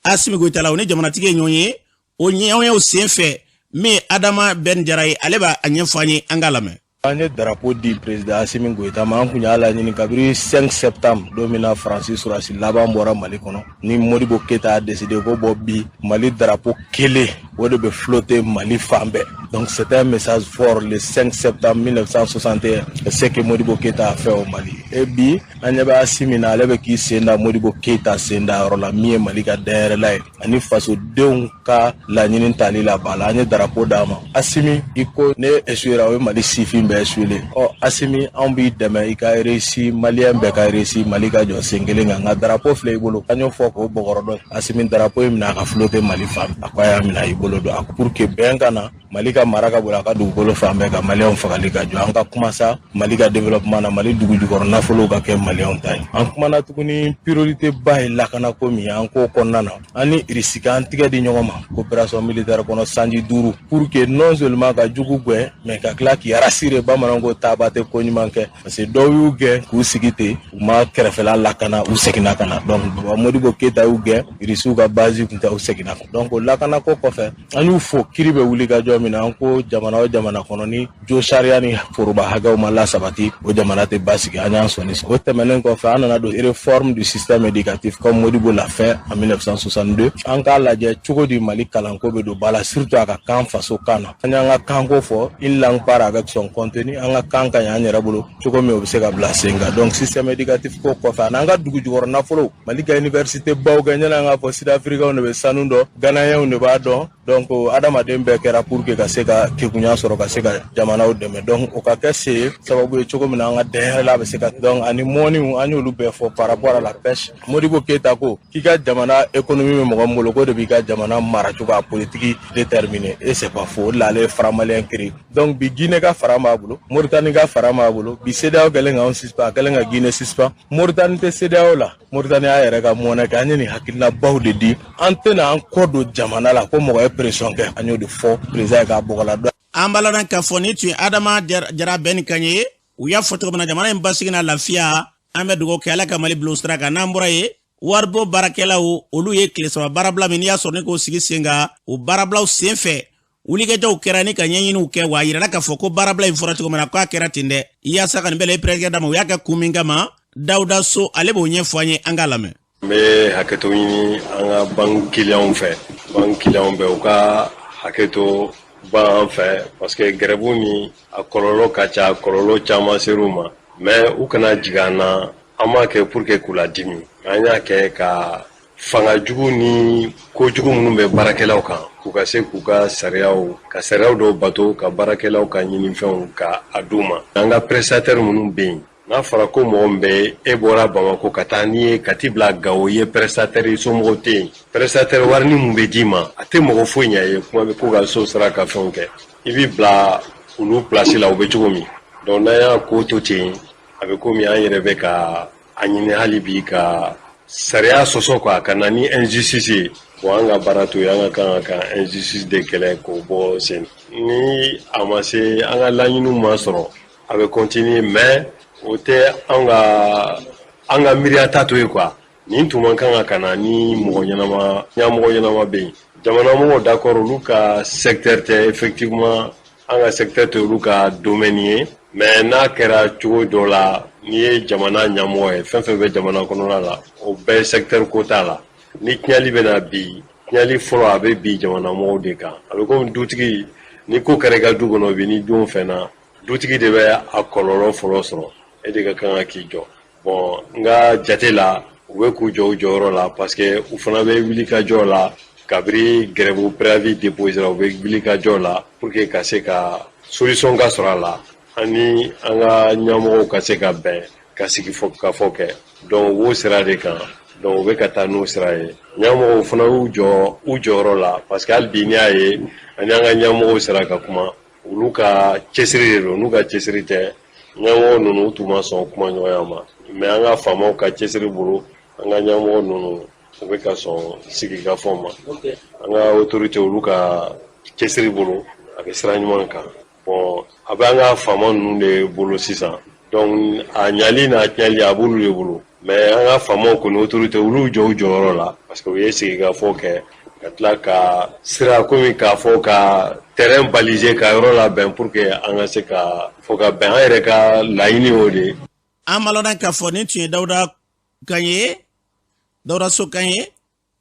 Asimi Goyita la, u ni jamanatigi ye ɲɔgɔn ye. O ɲɔgɔnyew sen fɛ, min ye Adama Bɛn Jara ye, ale b'a ɲɛfɔ an ye, an k'a lamɛn. An ye darapo di président Asimi Goyita ma. An kun y'a laɲini kabiri 5 septembre, don min na Faransi sɔrɔdasi laban bɔra Mali kɔnɔ, ni Modibo Keyita y'a décidé ko bɔn, bi Mali darapo kelen o de bɛ flotter Mali fan bɛɛ. Donc c'était un message fort le 5 septembre 1961, ce que Modibo Keyita a fait au Mali. Et bi an ɲɛ bɛ Asimi na, ale bɛ k'i sen da Modibo Keyita sen da yɔrɔ la, min ye Mali ka dɛnyɛrɛla ye ani fasodenw ka laɲini tali la ba la. An ye darapo d'a ma. Asimi, i ko ne échouera, o ye Mali sifin bɛɛ échoué. Ɔ Asimi, anw b'i dɛmɛ i ka réussi, malien bɛɛ ka réussi, Mali ka jɔ sen kelen kan. Nka darapo filɛ i bolo, an y'o fɔ k'o bɔgɔrɔ dɔn. Asimi, darapo in minɛ a ka flotter Mali fan. A ko a y'a minɛ i bolo don pour que bɛn ka na, Mali ka mara ka boli a ka dugukolo fan bɛɛ kan, maliyɛnw fagali ka jɔ. An ka kuma sa Mali ka développement na, Mali dugu jukɔrɔ nafolow ka kɛ maliyɛnw ta ye. An kumana tuguni, priorité ba ye lakanako min ye, an k'o kɔnɔna na, an ni Irisi k'an tigɛ di ɲɔgɔn ma coopération militaire kɔnɔ sanji 5, pour que non seulement ka jugu gɛn, mais ka tila k'i rassurer. Bamananw ko taaba tɛ ko ɲuman kɛ, parce que dɔw y'u gɛn k'u sigi ten, u ma kɛrɛfɛla lakana, u seginna ka na. Donc Baba Modibo Keyita y'u gɛn, Irisiw ka base kun tɛ, u seginna. Donc o lakanako kɔfɛ, an y'u fo kiri bɛ wuli ka jɔ min na. An ko jamana o jamana kɔnɔ ni jo sariya ni foroba hakɛw ma lasabati, o jamana tɛ basigi. An y'an sɔnni. O tɛmɛnen kɔfɛ, an nana don réforme du système éducatif comme Modibo l'a fait en 1962. An k'a lajɛ cogo di Mali kalanko bɛ don ba la, surtout a ka kan, faso kan na. An y'an ka kanko fɔ, une langue part avec son contenu. An ka kan ka ɲi an yɛrɛ bolo cogo min, o bɛ se ka bila sen kan. Donc système éducatif ko kɔfɛ, ani an ka dugu jukɔrɔ nafolo, Mali ka université baw kɛ. Ɲɛna an k'a fɔ sud africains de bɛ sanu dɔn, Ghanéens de b'a dɔn. Donc adamaden bɛɛ kɛra pour que ka se ka kekunya sɔrɔ, ka se ka jamanaw dɛmɛ. Donc o ka kɛ se ye sababu ye cogo min na an ka dɛnyɛrɛla bɛ se ka. Donc ani mɔniw, an y'olu bɛɛ fɔ par rapport à la pêche. Modibo Keyita ko k'i ka jamana économie bɛ mɔgɔ mɔgɔ min bolo k'o de b'i ka jamana maracogo a politiki déterminer, et c'est pas faux. O de la ale ye franc malien créé. Donc bi Guinée ka franc b'a bolo, Mauritanie ka franc b'a bolo. Bi CEDEAO kɛlen k'anw suspend, a kɛlen ka Guinée suspend. Mauritanie tɛ CEDEAO la, Mauritanie y'a yɛrɛ ka monnaie kɛ. An ye nin hakilinabaw de di. An tɛna an kɔ don jamana la ko mɔgɔ ye pression kɛ. An y'o de fɔ président ye k'a bɔgɔla dɔn. An b'a ladɔn k'a fɔ nin tun ye Adama Jara bɛn kan ye. U y'a fɔ cogo min na, jamana in basigi n'a lafiya, an bɛ dugawu kɛ Ala ka Mali bila o sira kan. N'an bɔra yen, waribɔ baarakɛlaw, olu ye tile 3 baarabila min, n'i y'a sɔrɔ ne k'o sigi sen kan, o baarabilaw sen fɛ, wulikajɔw kɛra ni ka ɲɛɲiniw kɛ. Wa a yirala k'a fɔ ko baarabila in fɔra cogo min na, k'a kɛra ten dɛ. Yaasa ka nin bɛɛ la pɛrɛnkɛ d'a ma, u y'a kɛ kun min kama, Dawuda So, ale b'o ɲɛfɔ an ye, an k'a lamɛn. N bɛ hakɛto ɲini an ka banque clientw fɛ. Banque clientw bɛɛ, u ka hakɛto ban an fɛ, parce que grève ni a kɔlɔlɔ ka ca, kɔlɔlɔ caman ser'u ma. Mais u kana jigin an na, an m'a kɛ pour que k'u ladimi. An y'a kɛ ka fanga jugu ni kojugu minnu bɛ baarakɛlaw kan, u ka se k'u ka sariyaw, ka sariyaw dɔw bato, ka baarakɛlaw ka ɲinifɛnw ka a d'u ma. An ka prestataire minnu bɛ yen, n'a fɔra ko mɔgɔ min bɛ e bɔra Bamakɔ ka taa n'i ye ka t'i bila Gawo, i ye prestataire ye, somɔgɔw tɛ yen, prestataire warini mun bɛ d'i ma, a tɛ mɔgɔ foyi ɲɛ ye. Kuma bɛ ko ka so sara, ka fɛnw kɛ, i b'i bila olu place la, u bɛ cogo min. Donc n'an y'a ko to ten, a bɛ komi an yɛrɛ bɛ ka a ɲini hali bi ka sariya sɔsɔ quoi, ka na ni injustice ye. Bon, an ka baara to yen, an ka kan ka injustice de kɛlɛ k'o bɔ sen. Ni a ma se an ka laɲiniw ma sɔrɔ, a bɛ continuer, mais o tɛ an ka miiriya ta to ye quoi. Nin tun man kan ka na ni mɔgɔ ɲɛnama, ɲɛmɔgɔ ɲɛnama bɛ yen. Jamana mɔgɔw, d'accord, olu ka secteur tɛ. Effectivement, an ka secteur tɛ olu ka domaine ye, mais n'a kɛra cogo dɔ la, n'i ye jamana ɲɛmɔgɔ ye, fɛn fɛn bɛ jamana kɔnɔna la, o bɛɛ secteur ko t'a la. Ni tiɲɛli bɛ na bi, tiɲɛli fɔlɔ a bɛ bi jamana mɔgɔw de kan. A bɛ komi dutigi, ni ko kɛra i ka du kɔnɔ bi, ni don fɛnna, dutigi de bɛ a kɔlɔlɔ fɔlɔ sɔrɔ, e de ka kan ka k'i jɔ. Bon, n ka jate la, u bɛ k'u jɔ u jɔyɔrɔ la, parce que u fana bɛ wuli ka jɔ la. Kabiri grève préavis déposé u bɛ wuli ka jɔ la pour que ka se ka solution ka sɔrɔ a la, ani an ka ɲɛmɔgɔw ka se ka bɛn ka sigi fɔ ka fɔ kɛ. Donc u b'o sira de kan. Donc u bɛ ka taa n'o sira ye. Ɲɛmɔgɔw fana y'u jɔ u jɔyɔrɔ la, parce que hali bi n'i y'a ye ani an ka ɲɛmɔgɔw sera ka kuma, olu ka cɛsiri de don. N'u ka cɛsiri tɛ, ɲɛmɔgɔ ninnu tun ma sɔn kuma ɲɔgɔnya ma. Mais an ka faamaw ka cɛsiri bolo, an ka ɲɛmɔgɔ ninnu, u bɛ ka sɔn sigikafɔ ma. An ka autorité, olu ka cɛsiri bolo, a bɛ sira ɲuman kan. Bon, a bɛ an ka faama ninnu de bolo sisan. Donc a ɲali n'a tiɲɛli, a b'olu de bolo. Mais an ka faamaw kɔni, autorité, olu jɔ u jɔyɔrɔ la, parce que u ye sigikafɔ kɛ ka tila ka sira komi k'a fɔ ka terrain baliser, ka yɔrɔ labɛn pour que an ka se ka fɔ ka bɛn. An yɛrɛ ka laɲini y'o de ye. An b'a lɔn k'a fɔ nin tun ye Dawuda kan ye, Dawuda So kan ye.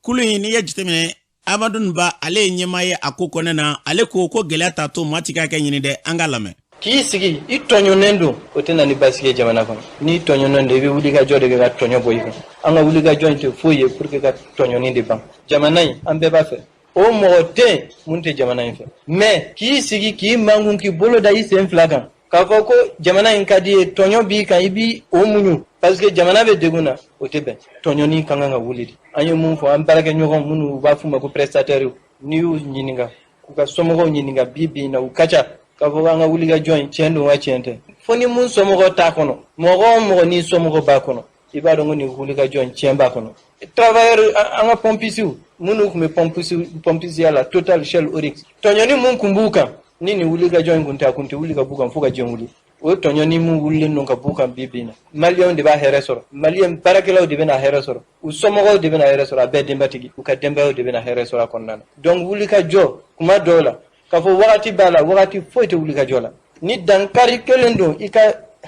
Kulu in, n'i ye jateminɛ, Amadu Ba, ale ye ɲɛmaa ye a ko kɔnɛ na. Ale ko ko gɛlɛya t'a to maa ti k'a kɛ ɲini dɛ. An k'a lamɛn. K'i sigi i tɔɲɔnen don, o tɛ na ni basigi ye jamana kɔnɔ. N'i tɔɲɔnen don, i bɛ wuli ka jɔ de kɛ ka tɔɲɔ bɔ i kan. An ka wuli ka jɔ in tɛ foyi ye pour que ka tɔɲɔni de ban. Jamana in, an bɛɛ b'a fɛ, o mɔgɔ tɛ yen mun tɛ jamana in fɛ. Mais k'i sigi k'i mankun, k'i bolo da i sen fila kan, k'a fɔ ko jamana in ka di ye, tɔɲɔ b'i kan, i b'i o muɲu parce que jamana bɛ degun na, o tɛ bɛn. Tɔɲɔni ka kan ka wuli de. An ye mun fɔ an baarakɛɲɔgɔn minnu u b'a f'u ma ko prestataire, n'i y'u ɲininka, k'u ka somɔgɔw ɲininka, bi bi in na u ka ca k'a fɔ k'an ka wuli ka jɔ in tiɲɛ don wa tiɲɛ tɛ. Fo ni mun somɔgɔ t'a kɔnɔ, mɔgɔ o mɔgɔ n'i somɔgɔ b'a kɔnɔ, i b'a dɔn ko nin wuli ka jɔ in tiɲɛ b'a kɔnɔ. Travailleur, an ka pompisiw minnu tun bɛ pompisiya la, Total, Shell, Oryx, tɔɲɔni mun kun b'u kan, ni nin wuli ka jɔ in kun tɛ, a kun tɛ wuli ka b'u kan fo ka diɲɛ wuli. O tɔɲɔni mun wulilen don ka b'u kan bi bi in na, maliyɛnw de b'a hɛrɛ sɔrɔ, maliyɛn baarakɛlaw de bɛna hɛrɛ sɔrɔ, u somɔgɔw de bɛna hɛrɛ sɔrɔ, a bɛɛ denbatigi, u ka denbayaw de bɛna hɛrɛ sɔrɔ a kɔnɔna na. Donc wuli ka jɔ kuma dɔw la, k'a fɔ wagati b'a la, wagati foyi tɛ wuli ka jɔ la. Ni dankari kelen don i ka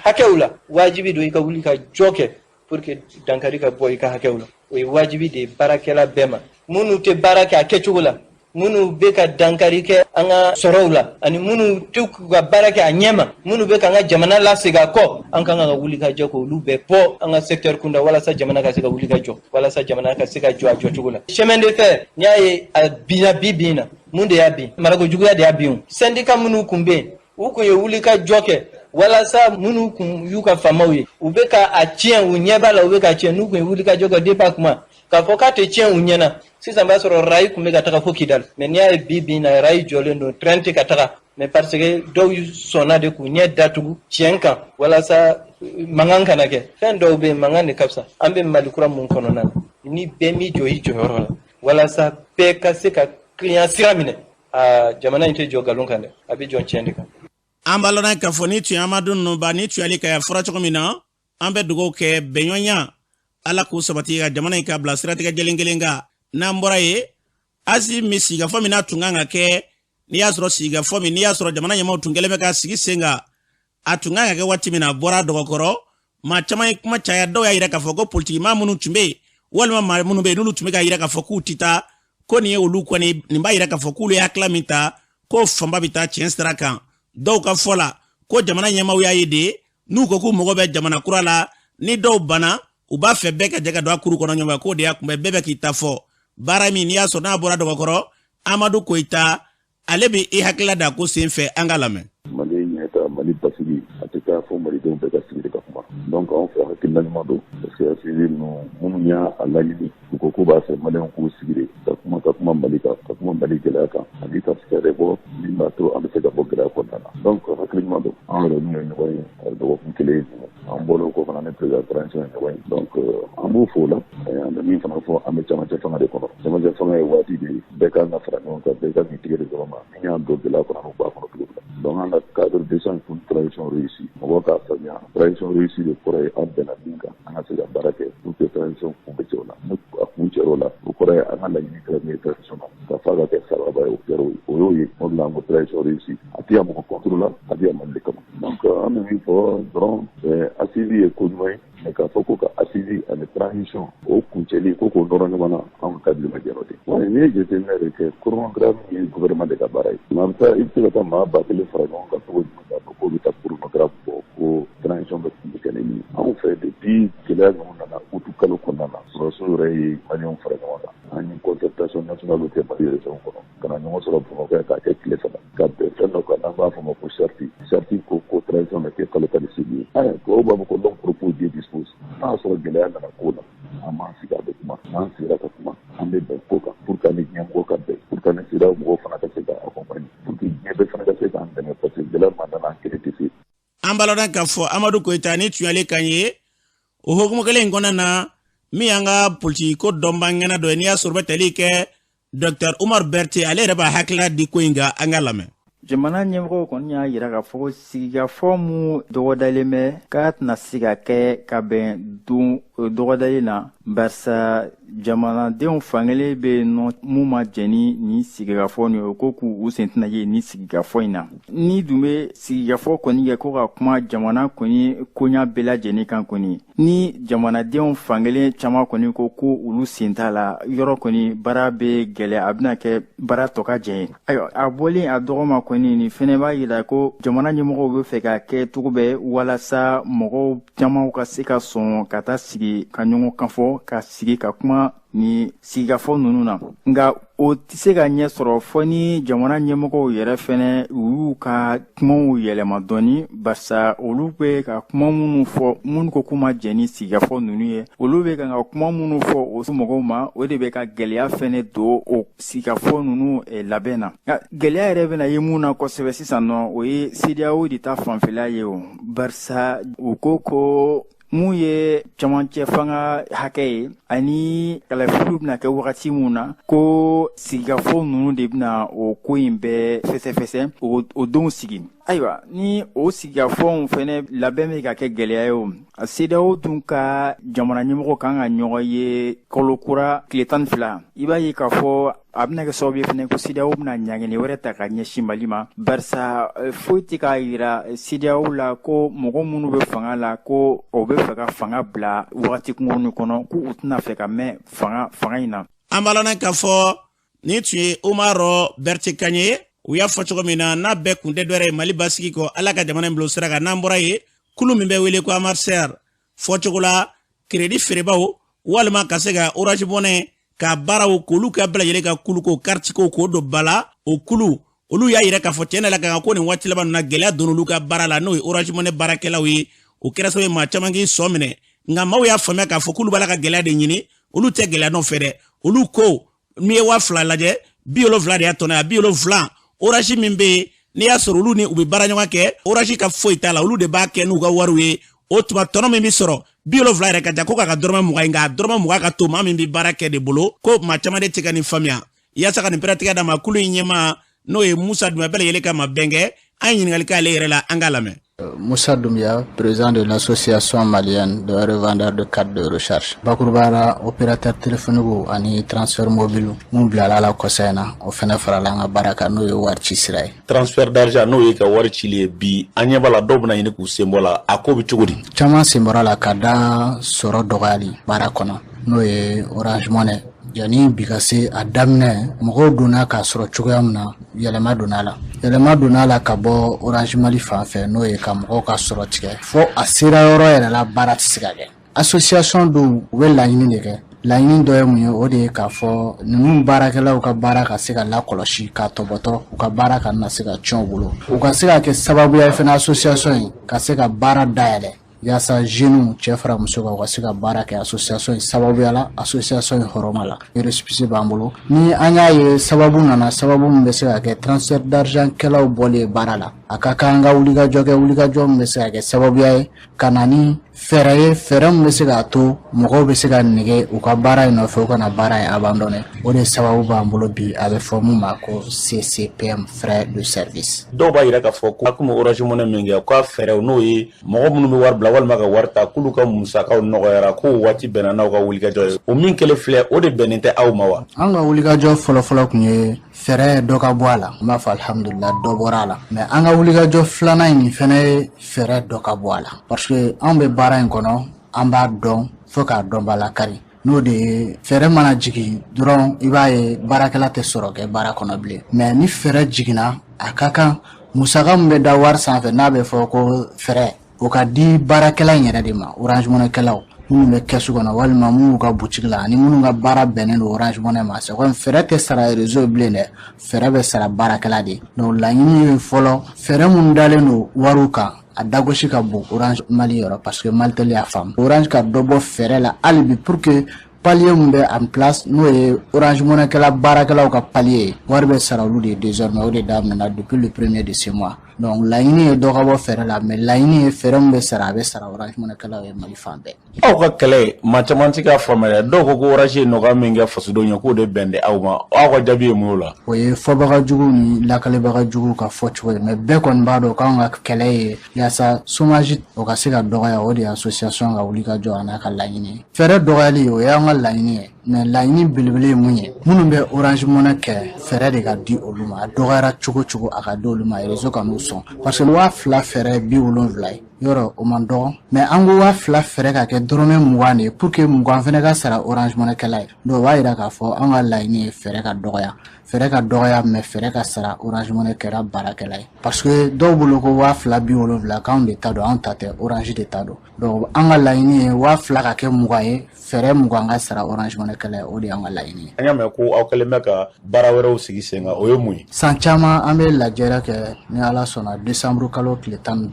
hakɛw la, wajibi don i ka wuli ka jɔ kɛ pour que dankari ka bɔ i ka hakɛw la. O ye wajibi de ye baarakɛla bɛɛ ma. Minnu tɛ baara kɛ a kɛcogo la, minnu bɛ ka dankari kɛ an ka sɔrɔw la, ani minnu tɛ k'u ka baara kɛ a ɲɛ ma, minnu bɛ k'an ka jamana lasegin a kɔ, an kan ka wuli ka jɔ k'olu bɛɛ bɔ an ka secteur kunda, walasa jamana ka se ka wuli ka jɔ, walasa jamana ka se ka jɔ a jɔcogo la. Chemin de fer, n'i y'a ye a binna bi bi in na, mun de y'a bin? Marako juguya de y'a bin. O syndicat minnu kun bɛ yen, u kun ye wuli ka jɔ kɛ walasa minnu kun y'u ka faamaw ye, u bɛ ka a tiɲɛ, u ɲɛ b'a la u bɛ ka tiɲɛ, n'u kun ye wuli ka jɔ kɛ depuis a kuma. K'a fɔ k'a tɛ tiɲɛ u ɲɛna, sisan b'a sɔrɔ rail tun bɛ ka taga fo Kidali, mais n'i y'a ye bi bi in na, rail jɔlen don, train tɛ ka taga, mais parce que dɔw sɔnna de k'u ɲɛ datugu tiɲɛ kan walasa mankan kana kɛ. Fɛn dɔw bɛ yen, mankan de ka fisa. An bɛ Mali kura mun kɔnɔna na, ni bɛɛ m'i jɔ i jɔyɔrɔ la walasa bɛɛ ka se ka client sira minɛ, aa, jamana in tɛ jɔ nkalon kan dɛ, a bɛ jɔ tiɲɛ de kan. An b'a lɔn k'a fɔ ni tun ye Amadu ninnu ba ni tun y'ale ka fɔra cogo min na, an bɛ dugawu kɛ bɛnɲɔgɔnya, Ala k'o sabati ka jamana in ka bila siratigɛ jɛlen kelen kan. N'an bɔra yen, assises min sigikafɔ min n'a tun kan ka kɛ, n'i y'a sɔrɔ sigikafɔ min n'i y'a sɔrɔ jamana ɲɛmaaw tun kɛlen bɛ ka sigi sen kan, a tun kan ka kɛ waati min na, a bɔra dɔgɔkɔrɔ. Maa caman ye kuma caya, dɔw y'a yira k'a fɔ ko politikimaa minnu tun bɛ yen walima maa minnu bɛ yen n'olu tun bɛ k'a yira k'a fɔ k'u tɛ taa, ko nin ye olu kɔni, nin b'a yira k'a fɔ k'olu ye hakilila min ta, ko fanba bɛ taa tiɲɛ sira kan. Dɔw ka fɔ la ko jamana ɲɛmaaw y'a ye de, n'u ko k'u mago bɛ jamana kura la, ni dɔw banna, u b'a fɛ bɛɛ ka jɛ ka don a kuru kɔnɔ ɲɔgɔn fɛ, k'o de y'a kunbɛ bɛɛ bɛ k'i ta fɔ. Baara min n'i y'a sɔrɔ n'a bɔra dɔgɔkɔrɔ, Amadu Koyita, ale bɛ i hakilila da ko sen fɛ, an ka lamɛn. Mali ɲɛta, Mali basigi, a tɛ taa fo malidenw bɛɛ ka sigi de ka kuma. Donc anw fɛ, hakilina ɲuman don, parce que assises ninnu, minnu y'a laɲini, u ko k'u b'a fɛ maliyɛnw k'u sigi de ka kuma, ka kuma Mali kan, ka kuma Mali gɛlɛya kan, ani ka fɛɛrɛ bɔ min b'a to an bɛ se ka bɔ gɛlɛya kɔnɔna na. Donc hakili ɲuman don. An yɛrɛ n'u ye ɲɔgɔn ye dɔgɔkun kelen, an bɔlen kɔ fana, ni président transition ye ɲɔgɔn ye. Donc an b'u fo o la. An bɛ min fana fɔ, an bɛ camancɛ fanga de kɔnɔ. Camancɛ fanga ye waati de ye bɛɛ kan ka fara ɲɔgɔn kan, bɛɛ ka k'i tigɛ di ɲɔgɔn ma, min y'an don gɛlɛya kɔnɔ, an b'a kɔnɔ cogo min na. Donc an ka cadre d'échange pour transition réussie, mɔgɔw k'a faamuya, transition réussie de kɔrɔ ye an bɛnna min kan, an ka se ka baara kɛ pour que transition kun bɛ cɛ o la. Ni a kun cɛr'o la, o kɔrɔ ye an ka laɲini kɛra min ye transition na, ka f'a ka kɛ sababa ye, o kɛra o ye, o y'o ye. O de la an ko transition réussie, a tɛ yan mɔgɔ contre la, a bɛ yan Mali de kama. Donc an bɛ min fɔ dɔrɔn, assise ye ko ɲuman ye, mais k'a fɔ ko ka assise ani transition o kuncɛli ko k'o nɔrɔ ɲɔgɔn na, anw ka cadre ma jɛn n'o tɛ. Wa n'i ye jateminɛ de kɛ, chronogramme ye gouvernement de ka baara ye. Maa bɛ taa, i bɛ se ka taa maa 1000 fara ɲɔgɔn kan cogo jumɛn k'a fɔ k'o bɛ taa chronogramme bɔ ko transition bɛ kun bɛ kɛ ni min ye? Anw fɛ, depuis gɛlɛya ninnu nana août kalo kɔnɔna na, sɔrɔdasiw yɛrɛ ye maliyɛnw fara ɲɔgɔn kan, an ye concertation nationale kɛ Mali région kɔnɔ, ka na ɲɔgɔn sɔrɔ Bamakɔ k'a kɛ tile 3, ka bɛn fɛn dɔ kan n'an b'a fɔ ma ko charte. Charte ko ko transition bɛ kɛ kalo 18 ye. Ayiwa, tubabu b'a fɔ ko l'homme propose, Dieu dispose. N'a y'a sɔrɔ gɛlɛya nana ko la, an b'an sigi, a bɛ kuma. N'an sigira ka kuma, an bɛ bɛn ko kan pour que an ni diɲɛ mɔgɔw ka bɛn, pour que an ni CEDEAO mɔgɔw fana ka se ka accompagner, pour que diɲɛ bɛɛ fana ka se k'an dɛmɛ, parce que gɛlɛya min nana, an kelen tɛ se. An b'a lɔn k'a fɔ Amadu Koyita ni tun y'ale kan ye o hukumu kelen in kɔnɔna na, min y'an ka politiki ko dɔnba ŋana dɔ ye, n'i y'a sɔrɔ bɛ tali kɛ Dr Umar Bɛrite, ale yɛrɛ b'a hakilila di ko in kan, an ka lamɛn. Jamana ɲɛmɔgɔw kɔni y'a yira k'a fɔ sigikafɔ mun dɔgɔdalen bɛ, k'a tɛna se ka kɛ ka bɛn don dɔgɔdalen na, barisa jamanadenw fankelen bɛ yen nɔ mun ma jɛn ni nin sigikafɔ nin ye, o ko k'u sen tɛna ye nin sigikafɔ in na. Ni dun bɛ sigikafɔ kɔni kɛ ko ka kuma jamana kɔni koɲa bɛɛ lajɛlen kan kɔni, ni jamanadenw fankelen caman kɔni ko ko olu sen t'a la, yɔrɔ kɔni baara bɛ gɛlɛya, a bɛna kɛ baara tɔ ka jɛ ye. Ayiwa, a bɔlen a dɔgɔ ma kɔni, nin fɛnɛ b'a yira ko jamana ɲɛmɔgɔw bɛ fɛ ka kɛ cogo bɛɛ walasa mɔgɔw caman ka se ka sɔn ka taa sigi ka ɲɔgɔn kan fɔ, ka sigi ka kuma ni sigikafɔ ninnu na. Nka o tɛ se ka ɲɛ sɔrɔ fɔ ni jamana ɲɛmɔgɔw yɛrɛ fɛnɛ u y'u ka kumaw yɛlɛma dɔɔni, barisa olu bɛ ka kuma minnu fɔ, minnu ko k'u ma jɛn ni sigikafɔ ninnu ye, olu bɛ ka kuma minnu fɔ o mɔgɔw ma, o de bɛ ka gɛlɛya fɛnɛ don o sigikafɔ ninnu labɛn na. Nka gɛlɛya yɛrɛ bɛna ye mun na kosɛbɛ sisan nɔ, o ye CEDEAO de ta fanfɛla ye o, barisa u ko ko mun ye camancɛ fanga hakɛ ye ani kalafiliw bɛna kɛ wagati mun na, ko sigikafɔ ninnu de bɛna o ko in bɛɛ fɛsɛfɛsɛ, o donw sigi. Ayiwa, ni o sigikafɔw fɛnɛ labɛn bɛ ka kɛ gɛlɛya ye, o CEDEAO dun ka jamana ɲɛmɔgɔ kan ka ɲɔgɔn ye kalo kura tile 12, i b'a ye k'a fɔ a bɛna kɛ sababu ye fɛnɛ ko CEDEAO bɛna ɲangini wɛrɛ ta ka ɲɛsin Mali ma, barisa foyi tɛ k'a yira CEDEAO la ko mɔgɔ minnu bɛ fanga la, ko o bɛ fɛ ka fanga bila wagati kunkurunin kɔnɔ, k'u tɛna fɛ ka mɛn fanga in na. An b'a lɔn k'a fɔ nin tun ye Umar Bɛrite kan ye. U y'a fɔ cogo min na, n'a bɛɛ kun tɛ dɔwɛrɛ ye Mali basigi kɔ, Ala ka jamana in bila sira kan. N'an bɔra yen, kulu min bɛ wele ko AMARSER, fɔcogo la crédit feerebaw walima ka se ka Orange Money ka baaraw k'olu ka bɛɛ lajɛlen ka kulu ko carte ko k'o don ba la, o kulu olu y'a yira k'a fɔ tiɲɛ la ka ko nin waati laban na, gɛlɛya donna olu ka baara la, n'o ye Orange Money baarakɛlaw ye. O kɛra sababu ye maa caman k'i sɔ minɛ, nka maaw y'a faamuya k'a fɔ k'olu b'a la ka gɛlɛya de ɲini. Olu tɛ gɛlɛya nɔfɛ dɛ. Olu ko n'i ye 2000 lajɛ, 70 de y'a tɔnɔ ye. A 70, Orange min bɛ yen, n'i y'a sɔrɔ olu ni u bɛ baara ɲɔgɔn kɛ, Orange ka foyi t'a la, olu de b'a kɛ n'u ka wariw ye. O tuma tɔnɔ min bɛ sɔrɔ, 70 yɛrɛ ka ca ko k'a ka dɔrɔmɛ 20 ye, nka a dɔrɔmɛ 20 ka to maa min bɛ baara kɛ de bolo. Ko maa caman de tɛ ka nin faamuya. Yaasa ka nin pɛrɛtigɛ d'a ma, kulu in ɲɛmaa n'o ye Musa Dunbiya, bɛɛ lajɛlen ka ma bɛnkɛ, an ye ɲininkali k'ale yɛrɛ la, an k'a lamɛn. Moussa Doumbia, président de l'association malienne de revendeurs de cartes de recharge. Bakuruba la, opérateur téléphonique ani transfert mobile mun bilala la kɔsa in na, o fɛnɛ farala an ka baara kan, n'o ye wari ci sira ye. Transfert d'argent, n'o ye ka wari cili ye, bi an ɲɛ b'a la dɔw bɛna ɲini k'u sen bɔ la. A ko bɛ cogo di? Caman sen bɔra la ka da sɔrɔ dɔgɔyali baara kɔnɔ, n'o ye Orange Money. Yanni bi ka se a daminɛ, mɔgɔw donna k'a sɔrɔ cogoya min na, yɛlɛma donna a la. Yɛlɛma donna a la ka bɔ Orange Mali fan fɛ, n'o ye ka mɔgɔw ka sɔrɔ tigɛ fo a sera yɔrɔ yɛrɛ la, baara tɛ se ka kɛ. Association dɔw, u bɛ laɲini de kɛ. Laɲini dɔ ye mun ye? O de ye k'a fɔ ninnu baarakɛlaw ka baara ka se ka lakɔlɔsi, k'a tɔbɔtɔ, u ka baara ka na se ka tiɲɛ u bolo, u ka se ka kɛ sababuya ye fana association in ka se ka baara dayɛlɛ, yaasa jeunes, cɛ fara muso kan, u ka se ka baara kɛ association in sababuya la, association in hɔrɔma la. Récépissé b'an bolo. Ni an y'a ye sababu nana, sababu min bɛ se ka kɛ transfert d'argent kɛlaw bɔlen ye baara la, a ka kan an ka wulikajɔ kɛ, wulikajɔ min bɛ se ka kɛ sababuya ye ka na ni fɛɛrɛ ye, fɛɛrɛ min bɛ se k'a to mɔgɔw bɛ se ka nege u ka baara in nɔfɛ, u kana baara in abandonner. O de sababu b'an bolo bi, a bɛ fɔ mun ma ko CCPM, frais de service. Dɔw b'a yira k'a fɔ ko a komi Orange Money min kɛ, k'a fɛɛrɛw, n'o ye mɔgɔ minnu bɛ wari bila walima ka wari ta, k'olu ka musakaw nɔgɔyara, k'o waati bɛnna n'aw ka wulikajɔ ye. O min kɛlen filɛ, o de bɛnnen tɛ aw ma wa? An ka wulikajɔ fɔlɔfɔlɔ tun ye fɛɛrɛ dɔ ka bɔ a la. An b'a fɔ alihamudulila, dɔ bɔra a la. Mais an ka wulikajɔ filanan in nin fɛnɛ ye fɛɛrɛ dɔ ka bɔ a la, parce que anw bɛ baara in kɔnɔ, an b'a dɔn fo k'a dɔn ba lakari. N'o de ye, fɛɛrɛ mana jigin dɔrɔn, i b'a ye baarakɛla tɛ sɔrɔ kɛ baara kɔnɔ bilen. Mais ni fɛɛrɛ jiginna, a ka kan musaka min bɛ da wari sanfɛ, n'a bɛ fɔ ko fɛɛrɛ, o ka di baarakɛla in yɛrɛ de ma. Orange Money kɛlaw minnu bɛ kɛsu kɔnɔ walima minnu ka butigi la ani minnu ka baara bɛnnen don Orange Money ma, c'est comme fɛɛrɛ tɛ sara réseau bilen dɛ, fɛɛrɛ bɛ sara baarakɛla de. Donc laɲini ye fɔlɔ, fɛɛrɛ minnu dalen don wariw kan, a dagosi ka bon Orange Mali yɔrɔ, parce que Malitel y'a faamu, Orange ka dɔ bɔ fɛɛrɛ la hali bi, pour que palier min bɛ en place, n'o ye Orange Money kɛla baarakɛlaw ka palier ye, wari bɛ sara olu de ye désormais. O de daminɛna depuis le premier de ce mois. Donc laɲini ye dɔ ka bɔ fɛɛrɛ la, mais laɲini ye fɛɛrɛ min bɛ sara, a bɛ sara Orange Money kɛlaw ye Mali fan bɛɛ. Aw ka kɛlɛ, maa caman tɛ k'a faamuya. Dɔw ko ko Orange ye nɔgɔya min kɛ fasodenw ye, k'o de bɛn tɛ aw ma. Aw ka jaabi ye mun ye o la? O ye fɔbaga jugu ni lakalibaga jugu ka fɔ cogo ye, mais bɛɛ kɔni b'a dɔn k'anw ka kɛlɛ ye yaasa chômage o ka se ka dɔgɔya. O de ye association ka wulikajɔ a n'a ka laɲini ye. Fɛɛrɛ dɔgɔyali, o y'an ka laɲini ye, mais laɲini belebele ye mun ye? Minnu bɛ Orange Money kɛ, fɛɛrɛ de ka di olu ma. A dɔgɔyara cogo cogo, a ka di olu ma, réseau ka n'u sɔn, parce que 2000 fɛɛrɛ 70 ye yɔrɔ, o man dɔgɔ. Mais an ko 2000 fɛɛrɛ ka kɛ dɔrɔmɛ 20 de ye, pour que 20 fɛnɛ ka sara Orange Money kɛla ye. Donc o b'a yira k'a fɔ an ka laɲini ye fɛɛrɛ ka dɔgɔya, fɛɛrɛ ka dɔgɔya, mais fɛɛrɛ ka sara Orange Money kɛra baarakɛla ye, parce que dɔw bolo ko 2070 k'anw de ta don, anw ta tɛ, Orange de ta don. Donc an ka laɲini ye 2000 ka kɛ 20 ye, fɛɛrɛ 20 ka sara Orange Money kɛla ye. O de y'an ka laɲini ye. An y'a mɛn ko aw kɛlen bɛ ka baara wɛrɛw sigi sen kan, o ye mun ye? San caman an bɛ lajɛrɛ kɛ. Ni Ala sɔnna, décembre kalo tile 19,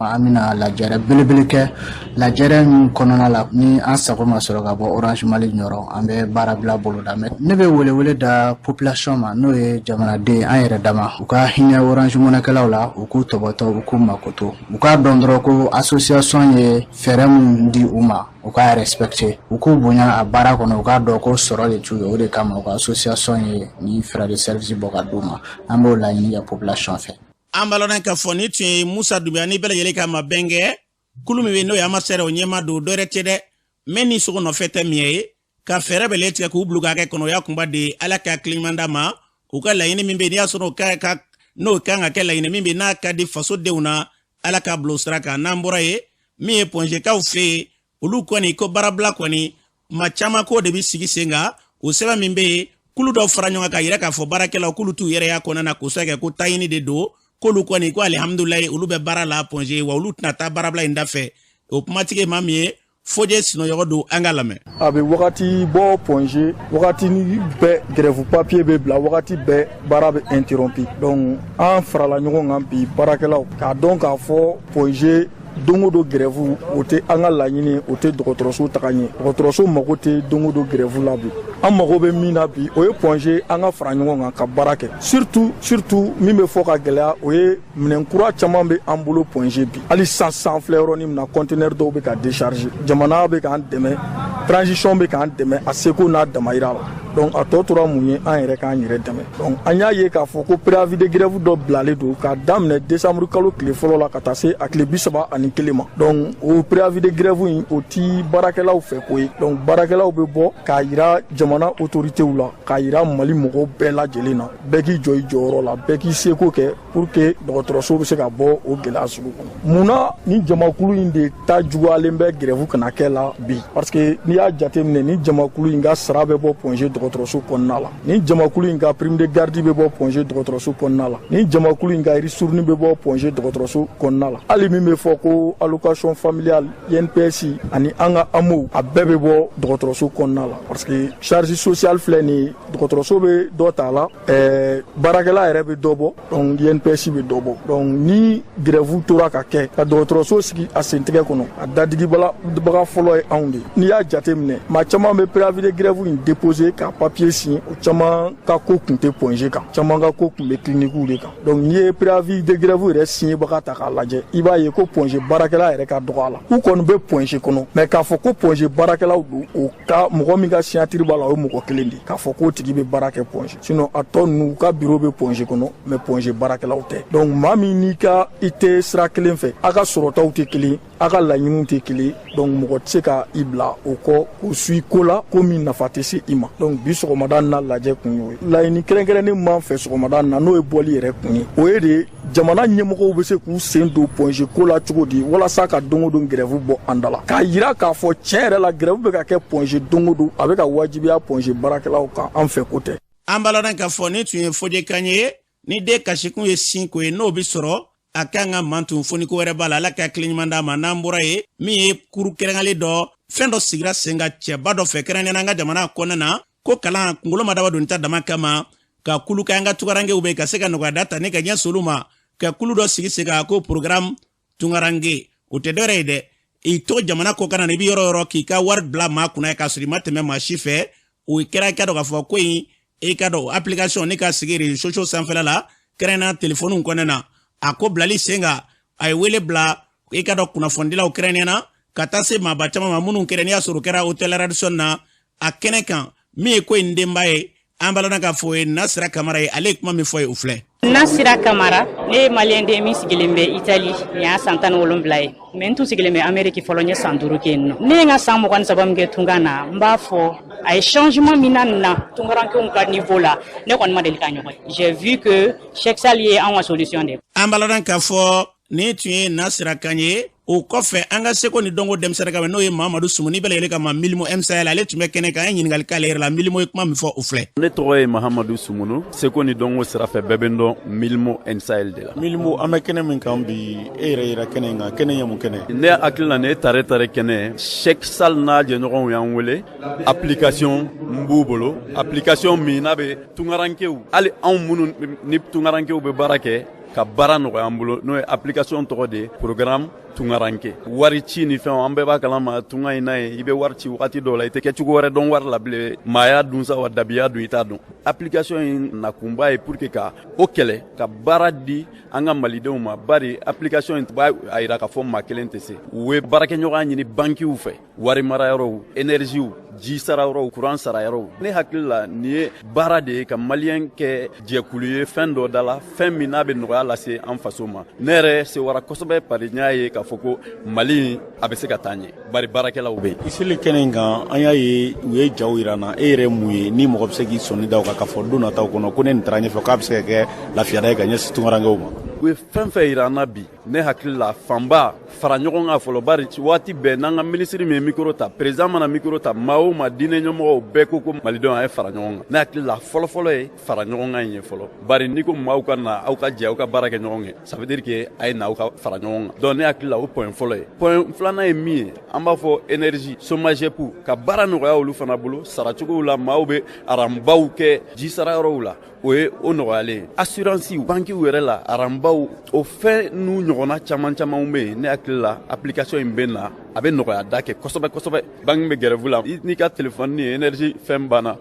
an bɛna lajɛrɛ belebele kɛ. Lajɛrɛ min kɔnɔna la, ni an sago ma sɔrɔ ka bɔ Orange Mali ɲɔrɔ, an bɛ baarabila boloda. Mais ne bɛ welewele da population ma, n'o ye jamanaden an yɛrɛ dama, u ka hinɛ Orange Money kɛlaw la, u k'u tɔbɔtɔ, u k'u makoto, u k'a dɔn dɔrɔn ko association ye fɛɛrɛ min di u ma, u k'a respecter, u k'u bonya a baara kɔnɔ, u k'a dɔn ko sɔrɔ de t'u ye. O de kama u ka association ye ni frais de service bɔ ka d'u ma. An b'o laɲini kɛ population fɛ. An balɔnna k'a fɔ ni tun ye Musa Dunbiya ni bɛɛ lajɛlen ka ma bɛnkɛ kulu min bɛ, n'o ye AMASER, o ɲɛma don. Dɔwɛrɛ tɛ dɛ, mɛ ni sogo nɔfɛ tɛ miɲɛ ye ka fɛɛrɛ bɛlɛ tigɛ k'u bila u ka hakɛ kɔnɔ. O y'a kunba de ye. Ala ka hakili ɲuman d'a ma. U ka laɲini min bɛ yen, n'i y'a sɔrɔ ka n'o kan ka kɛ laɲini min bɛ n'a ka di fasodenw na, Ala k'a bila o sira kan. N'an bɔra yen, min ye pɔnzekaw fɛ yen, olu kɔni ko baarabila kɔni, maa caman ko de bɛ sigi sen kan. O sɛbɛn min bɛ yen, kulu dɔ fara ɲɔgɔn kan ka yira k'a fɔ baarakɛlaw k'olu t'u yɛrɛ y'a kɔnɔna na, k'o sababu kɛ ko taɲini de don. K'olu kɔni ko alihamudulilayi, olu bɛ baara la pɔnze, wa olu tɛna taa baarabila in da fɛ. O kumatigi ye maa min ye, Fodé Sinɔyɔgɔ don, an ka lamɛn. A bɛ wagati bɔ Point G, wagati bɛɛ grève papier bɛ bila, wagati bɛɛ baara bɛ interrompu. Donc an farala ɲɔgɔn kan bi, baarakɛlaw, k'a dɔn k'a fɔ Point G Don o don grève, o tɛ an ka laɲini, o tɛ dɔgɔtɔrɔso taga ɲɛ. Dɔgɔtɔrɔso mago tɛ don o don grève la bi. An mago bɛ min na bi, o ye Point G an ka fara ɲɔgɔn kan ka baara kɛ. Surtout min bɛ fɔ ka gɛlɛya, o ye minɛn kura caman bɛ an bolo Point G bi. Hali sisan sisan, filɛ yɔrɔnin min na, conteneur dɔw bɛ ka décharger. Jamana bɛ k'an dɛmɛ, transition bɛ k'an dɛmɛ a seko n'a damayira la. Donc a tɔ tora mun ye? An yɛrɛ k'an yɛrɛ dɛmɛ. Donc an y'a ye k'a fɔ ko préavis de grève dɔ bilalen don k'a daminɛ décembre kalo tile fɔlɔ la ka taa se a tile 31 ma. Donc o préavis de grève in, o ti baarakɛlaw fɛ ko ye. Donc baarakɛlaw bɛ bɔ k'a yira jamana autoritéw la, k'a yira Mali mɔgɔw bɛɛ lajɛlen na, bɛɛ k'i jɔ i jɔyɔrɔ la, bɛɛ k'i seko kɛ pour que dɔgɔtɔrɔso bɛ se ka bɔ o gɛlɛya sugu kɔnɔ. Munna ni jamakulu in de ta juguyalen bɛ grève kana kɛ la bi? Parce que n'i y'a jateminɛ, ni jamakulu in ka sara bɛ bɔ Point G dɔgɔtɔrɔso kɔnɔna la, ni jamakulu in ka prime de garde bɛ bɔ Point G dɔgɔtɔrɔso kɔnɔna la, ni jamakulu in ka ristourne bɛ bɔ Point G dɔgɔtɔrɔso kɔnɔna la, hali min bɛ fɔ ko allocation familiale, INPS ani an ka AMO, a bɛɛ bɛ bɔ dɔgɔtɔrɔso kɔnɔna la. Parce que charge sociale filɛ nin ye, dɔgɔtɔrɔso bɛ dɔ ta a la, baarakɛla yɛrɛ bɛ dɔ bɔ, donc INPS bɛ dɔ bɔ. Donc ni grève tora ka kɛ ka dɔgɔtɔrɔso sigi a sentigɛ kɔnɔ, a dadigibaga fɔlɔ ye anw de. N'i y'a jateminɛ, maa caman bɛ préavis de grève in déposer ka papier signer, o caman ka ko kun tɛ Point G kan, caman ka ko kun bɛ clinique de kan. Donc n'i ye préavis de grève yɛrɛ signé baga ta k'a lajɛ, i b'a ye ko Point G baarakɛla yɛrɛ ka dɔgɔ a la. U kɔni bɛ Point G kɔnɔ, mais k'a fɔ ko Point G baarakɛlaw don, o ka mɔgɔ min ka signature b'a la, o ye mɔgɔ kelen de, k'a fɔ k'o tigi bɛ baara kɛ Point G. Sinon a tɔ ninnu, u ka bureau bɛ Point G kɔnɔ, mais Point G baarakɛlaw tɛ. Donc maa min n'i ka i tɛ sira kelen fɛ, a ka sɔrɔtaw tɛ kelen, a ka laɲiniw tɛ kelen, donc mɔgɔ tɛ se ka i bila o kɔ k'o su ko la, ko min nafa tɛ se i ma. Donc bi sɔgɔmada na lajɛ kun y'o ye. Laɲini kɛrɛnkɛrɛnnen m'an fɛ sɔgɔmada na, n'o ye bɔli yɛrɛ kun ye, o ye de jamana ɲɛmɔgɔw bɛ se k'u sen don Point G ko la cogo di, walasa ka don o don grève bɔ an da la, k'a yira k'a fɔ tiɲɛ yɛrɛ la, grève bɛ ka kɛ Point G don o don, a bɛ ka wajibiya Point G baarakɛlaw kan, an fɛ ko tɛ. An b'a lɔn k'a fɔ ni tun ye fɔjekan ye, ni den kasikun ye sin ko ye, n'o bɛ sɔrɔ a kan ka mantun fo ni ko wɛrɛ b'a la. Ala ka hakili ɲuman d'a ma. N'an bɔra yen, min ye kuru kɛrɛnkɛrɛnlen dɔ, fɛn dɔ sigira sen kan cɛba dɔ fɛ, kɛrɛnkɛrɛnnenya an ka jamana kɔnɔna na, ko kalan kunkolo ma dabɔ doni ta dama kama, ka kulu kɛ an ka tugarankew bɛ ka se ka nɔgɔya da ta ni ka ɲɛsin olu ma, ka kulu dɔ sigi sen kan ko programme Tungaranke. O tɛ dɔwɛrɛ ye dɛ, i to jamana kɔkan na, i bɛ yɔrɔ yɔrɔ k'i ka wari bila maa kunna k'a sɔrɔ i ma tɛmɛ maa si fɛ. O kɛra, i ka dɔn k'a fɔ ko in, i ka dɔn application ne ka sigi réseaux sociaux sanfɛla la, kɛrɛnkɛrɛnnenya telefɔniw kɔnɔna na, a ko bilali sen kan, a ye wele bila i ka dɔn kunnafonidilaw, kɛrɛnkɛrɛnnenya na ka taa se maaba caman ma minnu kɛra, n'i y'a sɔrɔ o kɛra hôtel Radisson na. A kɛnɛ kan, min ye ko in denba ye, an balana k'a fɔ ye Nasira Kamara ye, ale ye kuma min fɔ ye, o filɛ. Nasira Kamara, ne ye maliyɛn den min sigilen bɛ Itali, nin y'a san 17 ye, mais n tun sigilen bɛ Ameriki fɔlɔ, n ye san 5 kɛ yen nɔ. Ne ye n ka san 23 min kɛ tunga na, n b'a fɔ a ye changement min na na tungarankew ka niveau la, ne kɔni ma deli ka ɲɔgɔn ye. J'ai vu que Cheick Sall ye anw ka solution de. An balana k'a fɔ nin tun ye Nasira kan ye. O kɔfɛ, an ka seko ni dɔnko denmisɛnnin kan, n'o ye Mamadu Sumuni bɛɛ lajɛlen ka ma Milimo MSL, ale tun bɛ kɛnɛ kan. An ye ɲininkali k'ale yɛrɛ la. Milimo ye kuma min fɔ, o filɛ. Ne tɔgɔ ye Mahamadu Sumunu. Seko ni dɔnko sira fɛ, bɛɛ bɛ n dɔn Milimo MSL de la. Milimo, an bɛ kɛnɛ min kan bi, e yɛrɛ yira kɛnɛ in kan, kɛnɛ ye mun kɛnɛ? Ne hakili la, nin ye tare tare kɛnɛ. Cheick Sall n'a jɛɲɔgɔnw y'an wele, application n b'u bolo, application min n'a bɛ tungarankew, hali anw minnu ni tungarankew bɛ baara kɛ, ka baara nɔgɔya an bolo, n'o ye application tɔgɔ de ye programme Tungaranke. Wari ci ni fɛnw, an bɛɛ b'a kalama tunga in n'a ye, i bɛ wari ci wagati dɔw la, i tɛ kɛ cogo wɛrɛ dɔn wari la bilen, maaya dun sa wa dabiya dun, i t'a dɔn. Application in nakunba ye pour que ka o kɛlɛ, ka baara di an ka malidenw ma, bari application in b'a a yira k'a fɔ maa kelen tɛ se. U ye baarakɛɲɔgɔnya ɲini bankiw fɛ, wari marayɔrɔw, énergiew, ji sarayɔrɔw, kuran sarayɔrɔw. Ne hakili la, nin ye baara de ye ka maliyɛn kɛ jɛkulu ye fɛn dɔ da la, fɛn min n'a bɛ nɔgɔya lase an faso ma. Ne yɛrɛ sewara kosɛbɛ, pari n y'a ye k'a fɔ ko Mali a bɛ se ka taa ɲɛ, bari baarakɛlaw bɛ yen. I selen kɛnɛ in kan, an y'a ye u ye jaw yira na. E yɛrɛ mun ye ni mɔgɔ bɛ se k'i sɔnni da o kan k'a fɔ don nataw kɔnɔ ko ne nin taara ɲɛfɛ, k'a bɛ se ka kɛ lafiyada ye ka ɲɛsin tunkarankew ma? U ye fɛn fɛn yira an na bi, ne hakili la, fanba fara ɲɔgɔn kan fɔlɔ, bari waati bɛɛ n'an ka minisiri min ye mikoro ta, président mana mikoro ta, maa o maa, diinɛ ɲɛmɔgɔw bɛɛ ko ko malidenw a ye fara ɲɔgɔn kan. Ne hakili la, fɔlɔfɔlɔ ye fara ɲɔgɔn kan in ye fɔlɔ, bari n'i ko maaw ka na, aw ka jɛ aw ka baara kɛ ɲɔgɔn kɛ, ça veut dire que a ye na aw ka fara ɲɔgɔn kan. Donc ne hakili la, o point fɔlɔ ye. Point filanan ye min ye, an b'a fɔ énergie, SOMAGEP ka baara nɔgɔya olu fana bolo saracogow la, maaw bɛ aranbaw kɛ ji sarayɔrɔw la. O ye o nɔgɔyalen ye. Assurance, bankiw yɛrɛ la, aranbaw, o fɛn n'u ɲɔgɔnna caman camanw bɛ yen. Ne hakili la, application in bɛ na, a bɛ nɔgɔya da kɛ kosɛbɛ kosɛbɛ. Banque bɛ grève la, n'i ka téléphone ni énergie fɛn banna,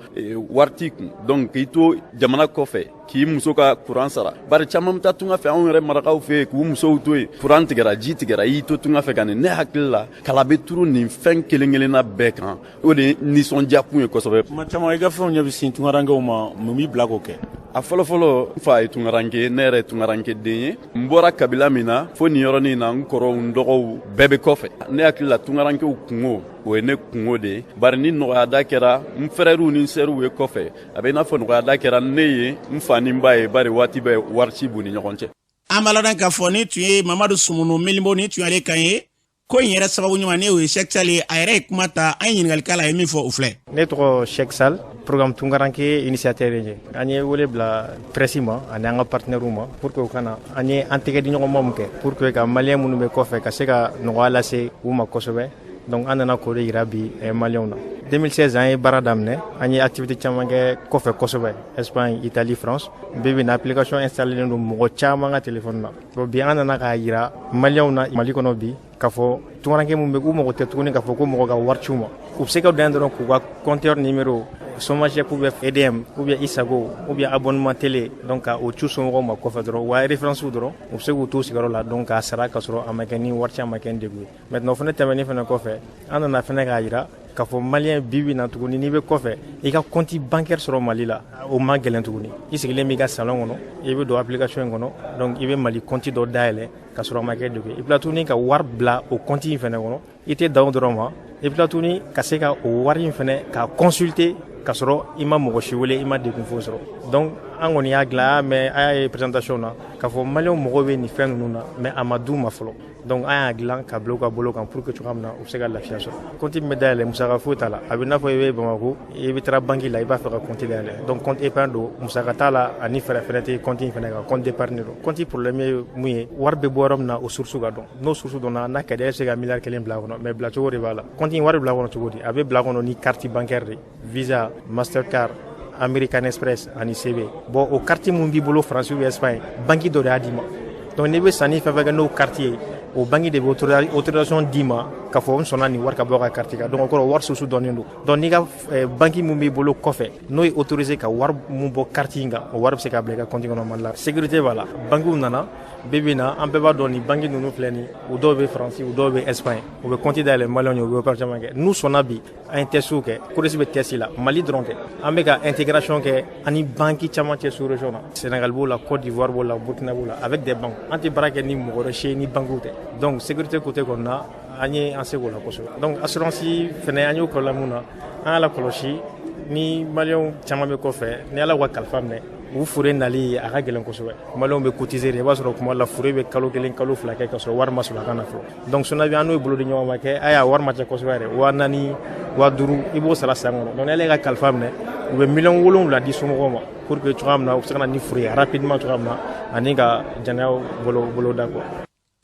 wari t'i kun, donc k'i to jamana kɔfɛ k'i muso ka kuran sara, bari caman bɛ taa tunga fɛ, anw yɛrɛ marakaw fɛ yen, k'u musow to yen, kuran tigɛra, ji tigɛra, i y'i to tunga fɛ ka nin. Ne hakili la, kala bɛ turu nin fɛn kelen kelenna bɛɛ kan. O de ye nisɔndiya kun ye kosɛbɛ. Tuma caman i ka fɛnw ɲɛ bɛ sin tungarankew ma, mun b'i bila k'o kɛ? A fɔlɔfɔlɔ, n fa ye tungaranke, ne yɛrɛ ye tungaranke den ye. N bɔra kabila min na fo nin yɔrɔnin na, n kɔrɔw, n dɔgɔw bɛɛ bɛ kɔfɛ. Ne hakili la, tungarankew kungo, o ye ne kungo de ye, bari ni nɔgɔyada kɛra n frèrew ni n sœurw ye kɔfɛ, a bɛ i n'a fɔ nɔgɔyada kɛra ne ye, n fa ni n ba ye, bari waati bɛɛ wari ci b'u ni ɲɔgɔn cɛ. An b'a ladɔn k'a fɔ nin tun ye Mamadu Sumunu Milimbo, nin tun y'ale kan ye. Ko in yɛrɛ sababu ɲuman ne o ye Cheikh Sall ye. A yɛrɛ ye kuma ta, an ye ɲininkali k'a la, a ye min fɔ, o filɛ. Ne tɔgɔ Cheikh Sall, programme Tungaranke initiateur ye. An ye wele bila presse ma ani an ka partenaires ma pour que u ka na. An ye an tɛgɛ di ɲɔgɔn ma mun kɛ pour que ka maliyɛn minnu bɛ kɔfɛ ka se ka nɔgɔya lase u ma kosɛbɛ. Donc an nana k'o de yira bi maliyɛnw na. 2016 an ye baara daminɛ, an ye activité caman kɛ kɔfɛ kosɛbɛ, Espagne, Italie, France. Bi bi na, application installé don mɔgɔ caman ka téléphone na. Bon, bi an nana k'a yira maliyɛnw na Mali kɔnɔ bi k'a fɔ tungaranke mun bɛ, k'u mago tɛ tuguni k'a fɔ ko mɔgɔ ka wari ci u ma. U bɛ se ka dan dɔrɔn k'u ka compteur numéro Somagep ou bien EDM ou bien Isago ou bien abonnement télé, donc ka o ci somɔgɔw ma kɔfɛ dɔrɔn, wa référence dɔrɔn, u bɛ se k'u to sigiyɔrɔ la, donc k'a sara ka sɔrɔ a ma kɛ ni wari ci, a ma kɛ ni degun ye. Maintenant, o fana tɛmɛnen fana kɔfɛ, an nana fana k'a yira k'a fɔ maliyɛn bi bi na tuguni, n'i bɛ kɔfɛ, i ka compte bancaire sɔrɔ Mali la, o ma gɛlɛn tuguni. I sigilen b'i ka salon kɔnɔ, i bɛ don application in kɔnɔ, donc i bɛ Mali compte dɔ dayɛlɛ ka sɔrɔ a ma kɛ degun ye. I bɛ tila tuguni ka wari bila o compte in fana kɔnɔ. I tɛ dan o dɔrɔn ma, i bɛ tila tuguni ka se ka o wari in fana ka consulter ka sɔrɔ i ma mɔgɔ si wele, i ma degun foyi sɔrɔ. Donc an kɔni y'a dilan, mais a y'a ye présentation na k'a fɔ maliyɛnw mago bɛ nin fɛn ninnu na, mais a ma d'u ma fɔlɔ. Donc an y'a dilan ka bila u ka bolo kan pour que cogoya min na u bɛ se ka lafiya sɔrɔ. Compte min bɛ dayɛlɛ, musaka foyi t'a la. A bɛ n'a fɔ i bɛ Bamakɔ, i bɛ taara banque la, i b'a fɛ ka compte dayɛlɛ. Donc compte épargne don, musaka t'a la, ani fɛɛrɛ fɛnɛ tɛ compte in fɛnɛ kan, compte d'épargne don. Compte problème ye mun ye? Wari bɛ bɔ yɔrɔ min na, o source ka dɔn. N'o source dɔnna, n'a ka di e bɛ se ka miliyari 1 bila a kɔnɔ, mais bilacogo de b'a la. Compte in wari bila kɔnɔ cogo di? A bɛ bila kɔnɔ ni carte bancaire de, Visa, Mastercard, American Express ani CB. Bon, o carte mun b'i bolo France ou Espagne, banque dɔ de y'a d'i ma. Donc n'i bɛ sanni fɛn fɛn kɛ n'o carte ye, o banque de bɛ autorisation d'i ma k'a fɔ n sɔnna nin wari ka bɔ ka carte kan. Donc o kɔrɔ, wari source dɔnnen don. Donc n'i ka banque mun b'i bolo kɔfɛ, n'o ye autorisé ka wari mun bɔ carte in kan, o wari bɛ se ka bila i ka compte kɔnɔ Mali la. Sécurité b'a la. Banques nana bi bi na, an bɛɛ b'a dɔn nin banque ninnu filɛ nin, u dɔw bɛ France, u dɔw bɛ Espagne, u bɛ compte dayɛlɛ maliyɛnw ye, u bɛ opération caman kɛ. N'u sɔnna bi, an ye test kɛ, CODES bɛ test la. Mali dɔrɔn tɛ, an bɛ ka intégration kɛ ani banque caman cɛ sous région na. Sénégal b'o la, Côte d'Ivoire b'o la, Burkina b'o la, avec des banques. An tɛ baara kɛ ni mɔgɔ wɛrɛ si ye ni banques tɛ. Donc sécurité côté kɔni na, an ye an se k'o la kosɛbɛ. Donc assurance fɛnɛ, an y'o problème na, an y'a lakɔlɔsi ni maliyɛnw caman bɛ kɔfɛ, ni Ala y'u ka kalifa minɛ, u fure nali a ka gɛlɛn kosɛbɛ. Maliyɛnw bɛ cotiser de, i b'a sɔrɔ kuma la fure bɛ kalo 1, kalo 2 kɛ ka sɔrɔ wari ma sɔrɔ a ka na fɔlɔ. Donc Sonabi, an n'o ye bolo di ɲɔgɔn ma kɛ, a y'a wari ma ca kosɛbɛ yɛrɛ, 4000, 5000, i b'o sara san kɔnɔ. Donc ni Ala y'i ka kalifa minɛ, u bɛ miliyɔn 7 di somɔgɔw ma pour que cogoya min na u bɛ se ka na ni fure ye rapidement cogoya min na ani ka jɛnɛyaw bolo boloda quoi.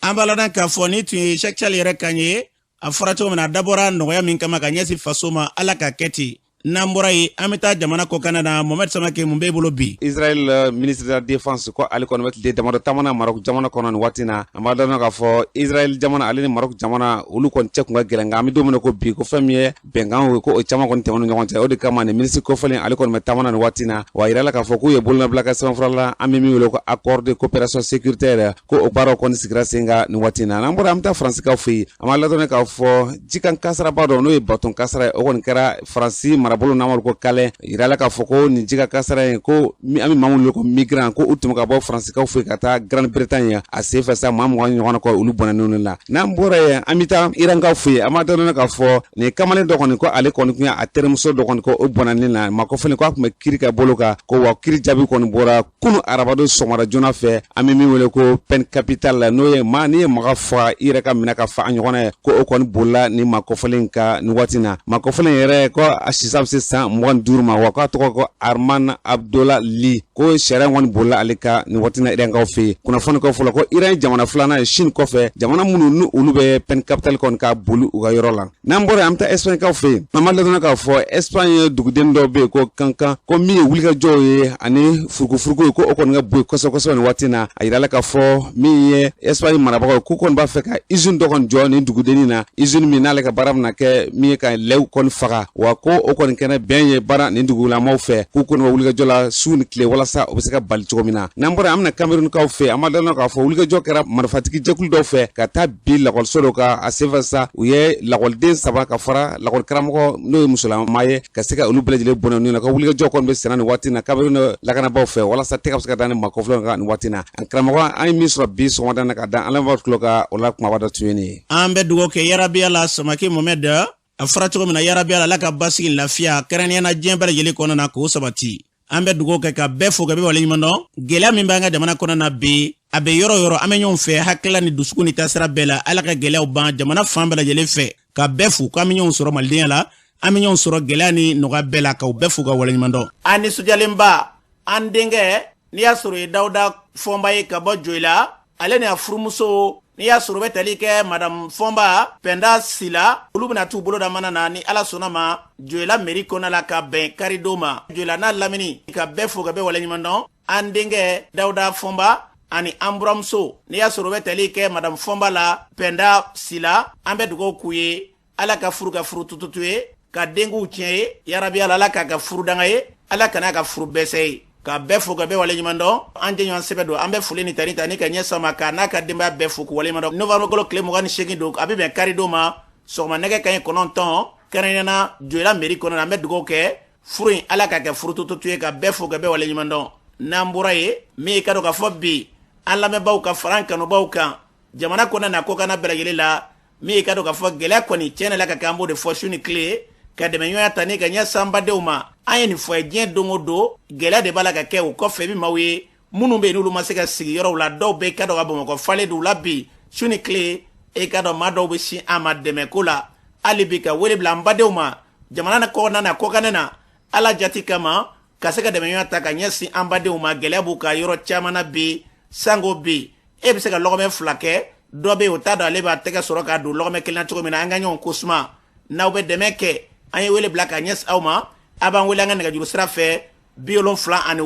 An b'a ladɔn k'a fɔ ni tun ye Cheikh Sall yɛrɛ kan ye. A fɔra cogo min na, a dabɔra nɔgɔya min kama ka ɲɛsin faso ma, Ala ka kɛ ten. N'an bɔra yen, an bɛ taa jamana kɔkanna na. Mohamed Samake, mun b'e bolo bi? Israël ministre de la défense ko ale kɔni bɛ tile damadɔ taamana Maroc jamana kɔnɔ nin waati na. An b'a dɔn k'a fɔ Israël jamana ale ni Maroc jamana, olu kɔni cɛ kun ka gɛlɛn, nka an bɛ don min na ko bi, ko fɛn min ye bɛnkan ye, ko o caman kɔni tɛmɛn'u ɲɔgɔn cɛ. O de kama nin ministre kofɔlen, ale kɔni bɛ taamana nin waati na. Wa yira la k'a fɔ k'u ye bolonabila kɛ sɛbɛnfura la, an bɛ min wele ko accord de coopération sécuritaire, ko o baaraw kɔni sigira sen kan nin waati na. N'an bɔra, an bɛ taa Faransikaw fɛ yen. An b'a ladɔnniya k'a fɔ jikan kasaraba dɔ, n'o ye bateau kasara ye, o kɔni kɛra Faransi marabolo n'an b'a ko Calais. Yirala k'a fɔ ko nin jika kasara in, ko an bɛ maa minnu wele ko migrant, ko u tun bɛ ka bɔ Faransikaw fɛ ka taa Grande Bretagne a sen fɛ sa, maa 20 ɲɔgɔn kɔ, olu bɔnɛnen la. N'an bɔra yen, an bɛ taa Irankaw fɛ yen. An b'a dɔn k'a fɔ nin kamalen dɔ kɔni, ko ale kɔni tun y'a terimuso dɔ kɔni, ko o bɔnɛnen na. Maa kɔfɛlen ko a tun bɛ kiri kɛ bolo kan, ko wa kiri jaabi kɔni bɔra kunu arabado sɔgɔmada joona fɛ, an bɛ min wele ko peine capitale, n'o ye maa n'i ye maga faga, i yɛrɛ ka minɛ ka fa a ɲɔgɔnna ye, ko o kɔni bolila ni maa kɔfɔlen ka nin waati na. Maa kɔfɔlen yɛrɛ ko a sisa k'a bɛ se san 25 ma, wa k'a tɔgɔ ko Arman Abdola Li, ko sariya kɔni bolila ale kan nin waati na Irankaw fɛ yen. Kunnafoni ka fɔ la ko Iran ye jamana filanan ye Chine kɔfɛ, jamana minnu ni olu bɛ peine capitale kɔni ka boli u ka yɔrɔ la. N'an bɔra yen, an bɛ taa Espagne-kaw fɛ yen. An b'a ladɔnniya k'a fɔ Espagne ye duguden dɔ bɛ yen ko Kankan, ko min ye wulikajɔw ye ani furukufuruku ye, ko o kɔni ka bon kosɛbɛ kosɛbɛ nin waati na. A yirala k'a fɔ min ye Espagne marabagaw ye, k'u kɔni b'a fɛ ka usine dɔ kɔni jɔ nin dugudennin na, usine min n'ale ka baara bɛna kɛ min ye ka lɛw kɔni faga, wa ko o kɔni kɛnɛ bɛn ye baara nin dugulamaw fɛ, k'u kɔni bɛ wulikajɔ la su ni tile walasa o bɛ se ka bali cogo min na. N'an bɔra yen, an bɛna Camerounkaw fɛ yen. An b'a ladɔnniya k'a fɔ wulikajɔ kɛra marifatigi jɛkulu dɔw fɛ ka taa bin lakɔliso dɔ kan. A senfɛ sa, u ye lakɔliden 3 ka fara lakɔlikaramɔgɔ n'o ye musolama ye, ka se ka olu bɛɛ lajɛlen bɔnɛ u ni na. Ka wulikajɔ kɔni bɛ senna nin waati na Cameroun lakanabaaw fɛ walasa tɛgɛ bɛ se ka da nin maa kofɔlenw kan nin waati na. An karamɔgɔ, an ye min sɔrɔ bi sɔgɔmada na ka da an lamɛnbaaw tulo kan, o la kumaba dɔ tun ye nin ye. An bɛ dugawu kɛ yarabi Ala, Samake Mohamɛd, a fɔra cogo min na, yarabi Ala, Ala ka basigi ni lafiya kɛrɛnkɛrɛnnenya na diɲɛ bɛɛ lajɛlen kɔnɔna na k'o sabati. An bɛ dugawu kɛ ka bɛɛ fo ka bɛɛ waleɲuman dɔn. Gɛlɛya min b'an ka jamana kɔnɔna na bi, a bɛ yɔrɔ yɔrɔ, an bɛ ɲɔgɔn fɛ hakilila ni dusukun ni taasira bɛɛ la. Ala ka gɛlɛyaw ban jamana fan bɛɛ lajɛlen fɛ. Ka bɛɛ fo k'an bɛ ɲɔgɔn sɔrɔ malidenya la, an bɛ ɲɔgɔn sɔrɔ gɛlɛya ni nɔgɔya bɛɛ la. K'aw bɛɛ fo ka waleɲuman dɔn. An nisɔndiyalenba, an denkɛ, n'i y'a sɔrɔ ye Dawuda Fɔnba ye ka bɔ Joyila, ale ni a furumuso, n'i y'a sɔrɔ bɛ tali kɛ madamu Fɔnba Pɛnda Sila, olu bɛna t'u bolo da mana na ni Ala sɔnna ma Joyila mairie kɔnɔna la ka bɛn karidon ma, Joyila n'a lamini. Ka bɛɛ fo ka bɛɛ waleɲuman dɔn. An denkɛ Dawuda Fɔnba ani an buramuso, n'i y'a sɔrɔ bɛ tali kɛ madamu Fɔnba la Pɛnda Sila, an bɛ dugawu k'u ye, Ala ka furu kɛ furu tututu ye, ka denkow tiɲɛ ye. Yarabi Ala, Ala k'a kɛ furu danga ye, Ala kana kɛ furu bɛsɛ ye. Ka bɛɛ fo ka bɛɛ waleɲuman dɔn. An jɛɲɔgɔn sɛbɛ don, an bɛ foli ni tani ta ni ka ɲɛsin a ma, k'a n'a ka denbaya bɛɛ fo k'u waleɲuman dɔn. Novembre kalo tile 28 don, a bɛ bɛn karidon ma, sɔgɔma nɛgɛ kanɲɛ 9, kɛrɛnkɛrɛnnenya na Joyila mairie kɔnɔna na. An bɛ dugawu kɛ furu in, Ala k'a kɛ furu tututu ye. Ka bɛɛ fo ka bɛɛ waleɲuman dɔn. N'an bɔra yen, min ye ka dɔn k'a fɔ bi an lamɛnbaaw ka fara an kanubaw kan jamana kɔnɔ n'a kɔkanna bɛɛ lajɛlen la, min ye ka dɔn k'a fɔ gɛlɛya kɔni tiɲɛ la ka kɛ, an b'o de fɔ su ni tile, ka dɛmɛɲɔgɔnya ta ni ka ɲɛsin an badenw ma. An ye nin fɔ ye diɲɛ don o don, gɛlɛya de b'a la ka kɛ. O kɔfɛ, i bɛ maaw ye minnu bɛ yen n'olu ma se ka sigi yɔrɔw la, dɔw bɛ ka dɔn ka Bamakɔ falen don u la bi su ni tile. E ka dɔn maa dɔw bɛ sin an ma dɛmɛ ko la. Hali bi ka wele bila an badenw ma jamana kɔnɔna na, kɔkanɛ na, Ala jati kama, ka se ka dɛmɛɲɔgɔnya ta ka ɲɛsin an badenw ma. Gɛlɛya b'u ka yɔrɔ caman na bi, sanko bi e bɛ se ka lɔgɔmɛ 2 kɛ, dɔ bɛ yen o t'a dɔn ale b'a tɛgɛ sɔrɔ k'a don lɔgɔmɛ kelen na cogo min na. An ka ɲɔgɔn ko suma. N'aw bɛ dɛmɛ kɛ, an ye wele bila ka ɲɛsin aw ma. A b'an wele an ka nɛgɛjuru sira fɛ 76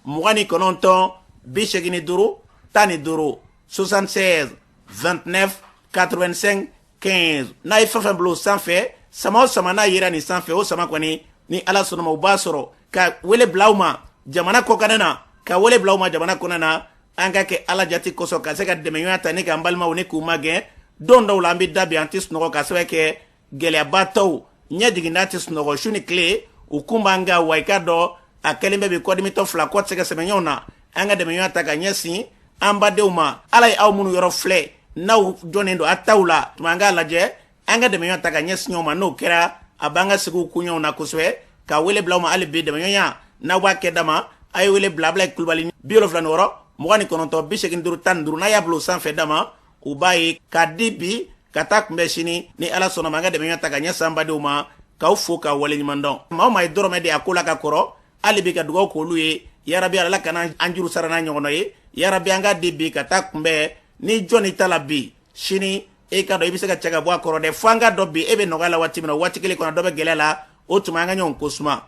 29 85 15, 76 29 85 15. N'a ye fɛn fɛn bila o sanfɛ, sama o sama n'a yera nin sanfɛ, o sama kɔni ni Ala sɔnna ma, u b'a sɔrɔ. Ka wele bila aw ma jamana kɔkanɛ na, ka wele bila aw ma jamana kɔnɔ na, an ka kɛ Ala jati kosɔn ka se ka dɛmɛɲɔgɔnya ta ni k'an balimaw ni k'u magɛn. Don dɔw la an bɛ da bi an tɛ sunɔgɔ ka sababu kɛ gɛlɛyabatɔw ɲɛ jiginda tɛ sunɔgɔ su ni tile, u kun b'an kan. Wa i ka dɔn a kɛlen bɛ bi kɔdimitɔ fila kɔ tɛ se ka sɛmɛ ɲɔgɔn na. An ka dɛmɛɲɔgɔnya ta ka ɲɛsin an badenw ma. Ala ye aw minnu yɔrɔ filɛ, n'aw jɔnnen don a taw la tuma, an k'a lajɛ an ka dɛmɛɲɔgɔnya ta ka ɲɛsin ɲɔgɔn ma. N'o kɛra, a b'an ka sigiw kun ɲɔgɔn na kosɛbɛ. Ka wele bila aw ma hali bi, dɛmɛɲɔgɔnya n'aw b'a kɛ dama, a ye wele bila Ablaye Kulubali 76 29 85 15. N'a y'a bila o sanfɛ dama, u b'a ye k'a di bi ka taa kunbɛn sini ni Ala sɔnna ma. An ka dɛmɛɲɔgɔnya ta ka ɲɛsin an badenw ma. K'aw fo k'aw waleɲuman dɔn. Maa o maa ye dɔrɔmɛ di a ko la ka kɔrɔ, hali bi ka dugawu k'olu ye, yarabi Ala kana an juru sara n'a ɲɔgɔnna ye. Yarabi an ka di bi ka taa kunbɛn ni jɔnni ta la bi, sini e ka dɔn i bɛ se ka cɛ ka bɔ a kɔrɔ dɛ. Fo an ka dɔn bi e bɛ nɔgɔya la waati min na, waati kelen kɔnɔ dɔ bɛ gɛlɛya la. O tuma an ka ɲɔgɔn ko suma.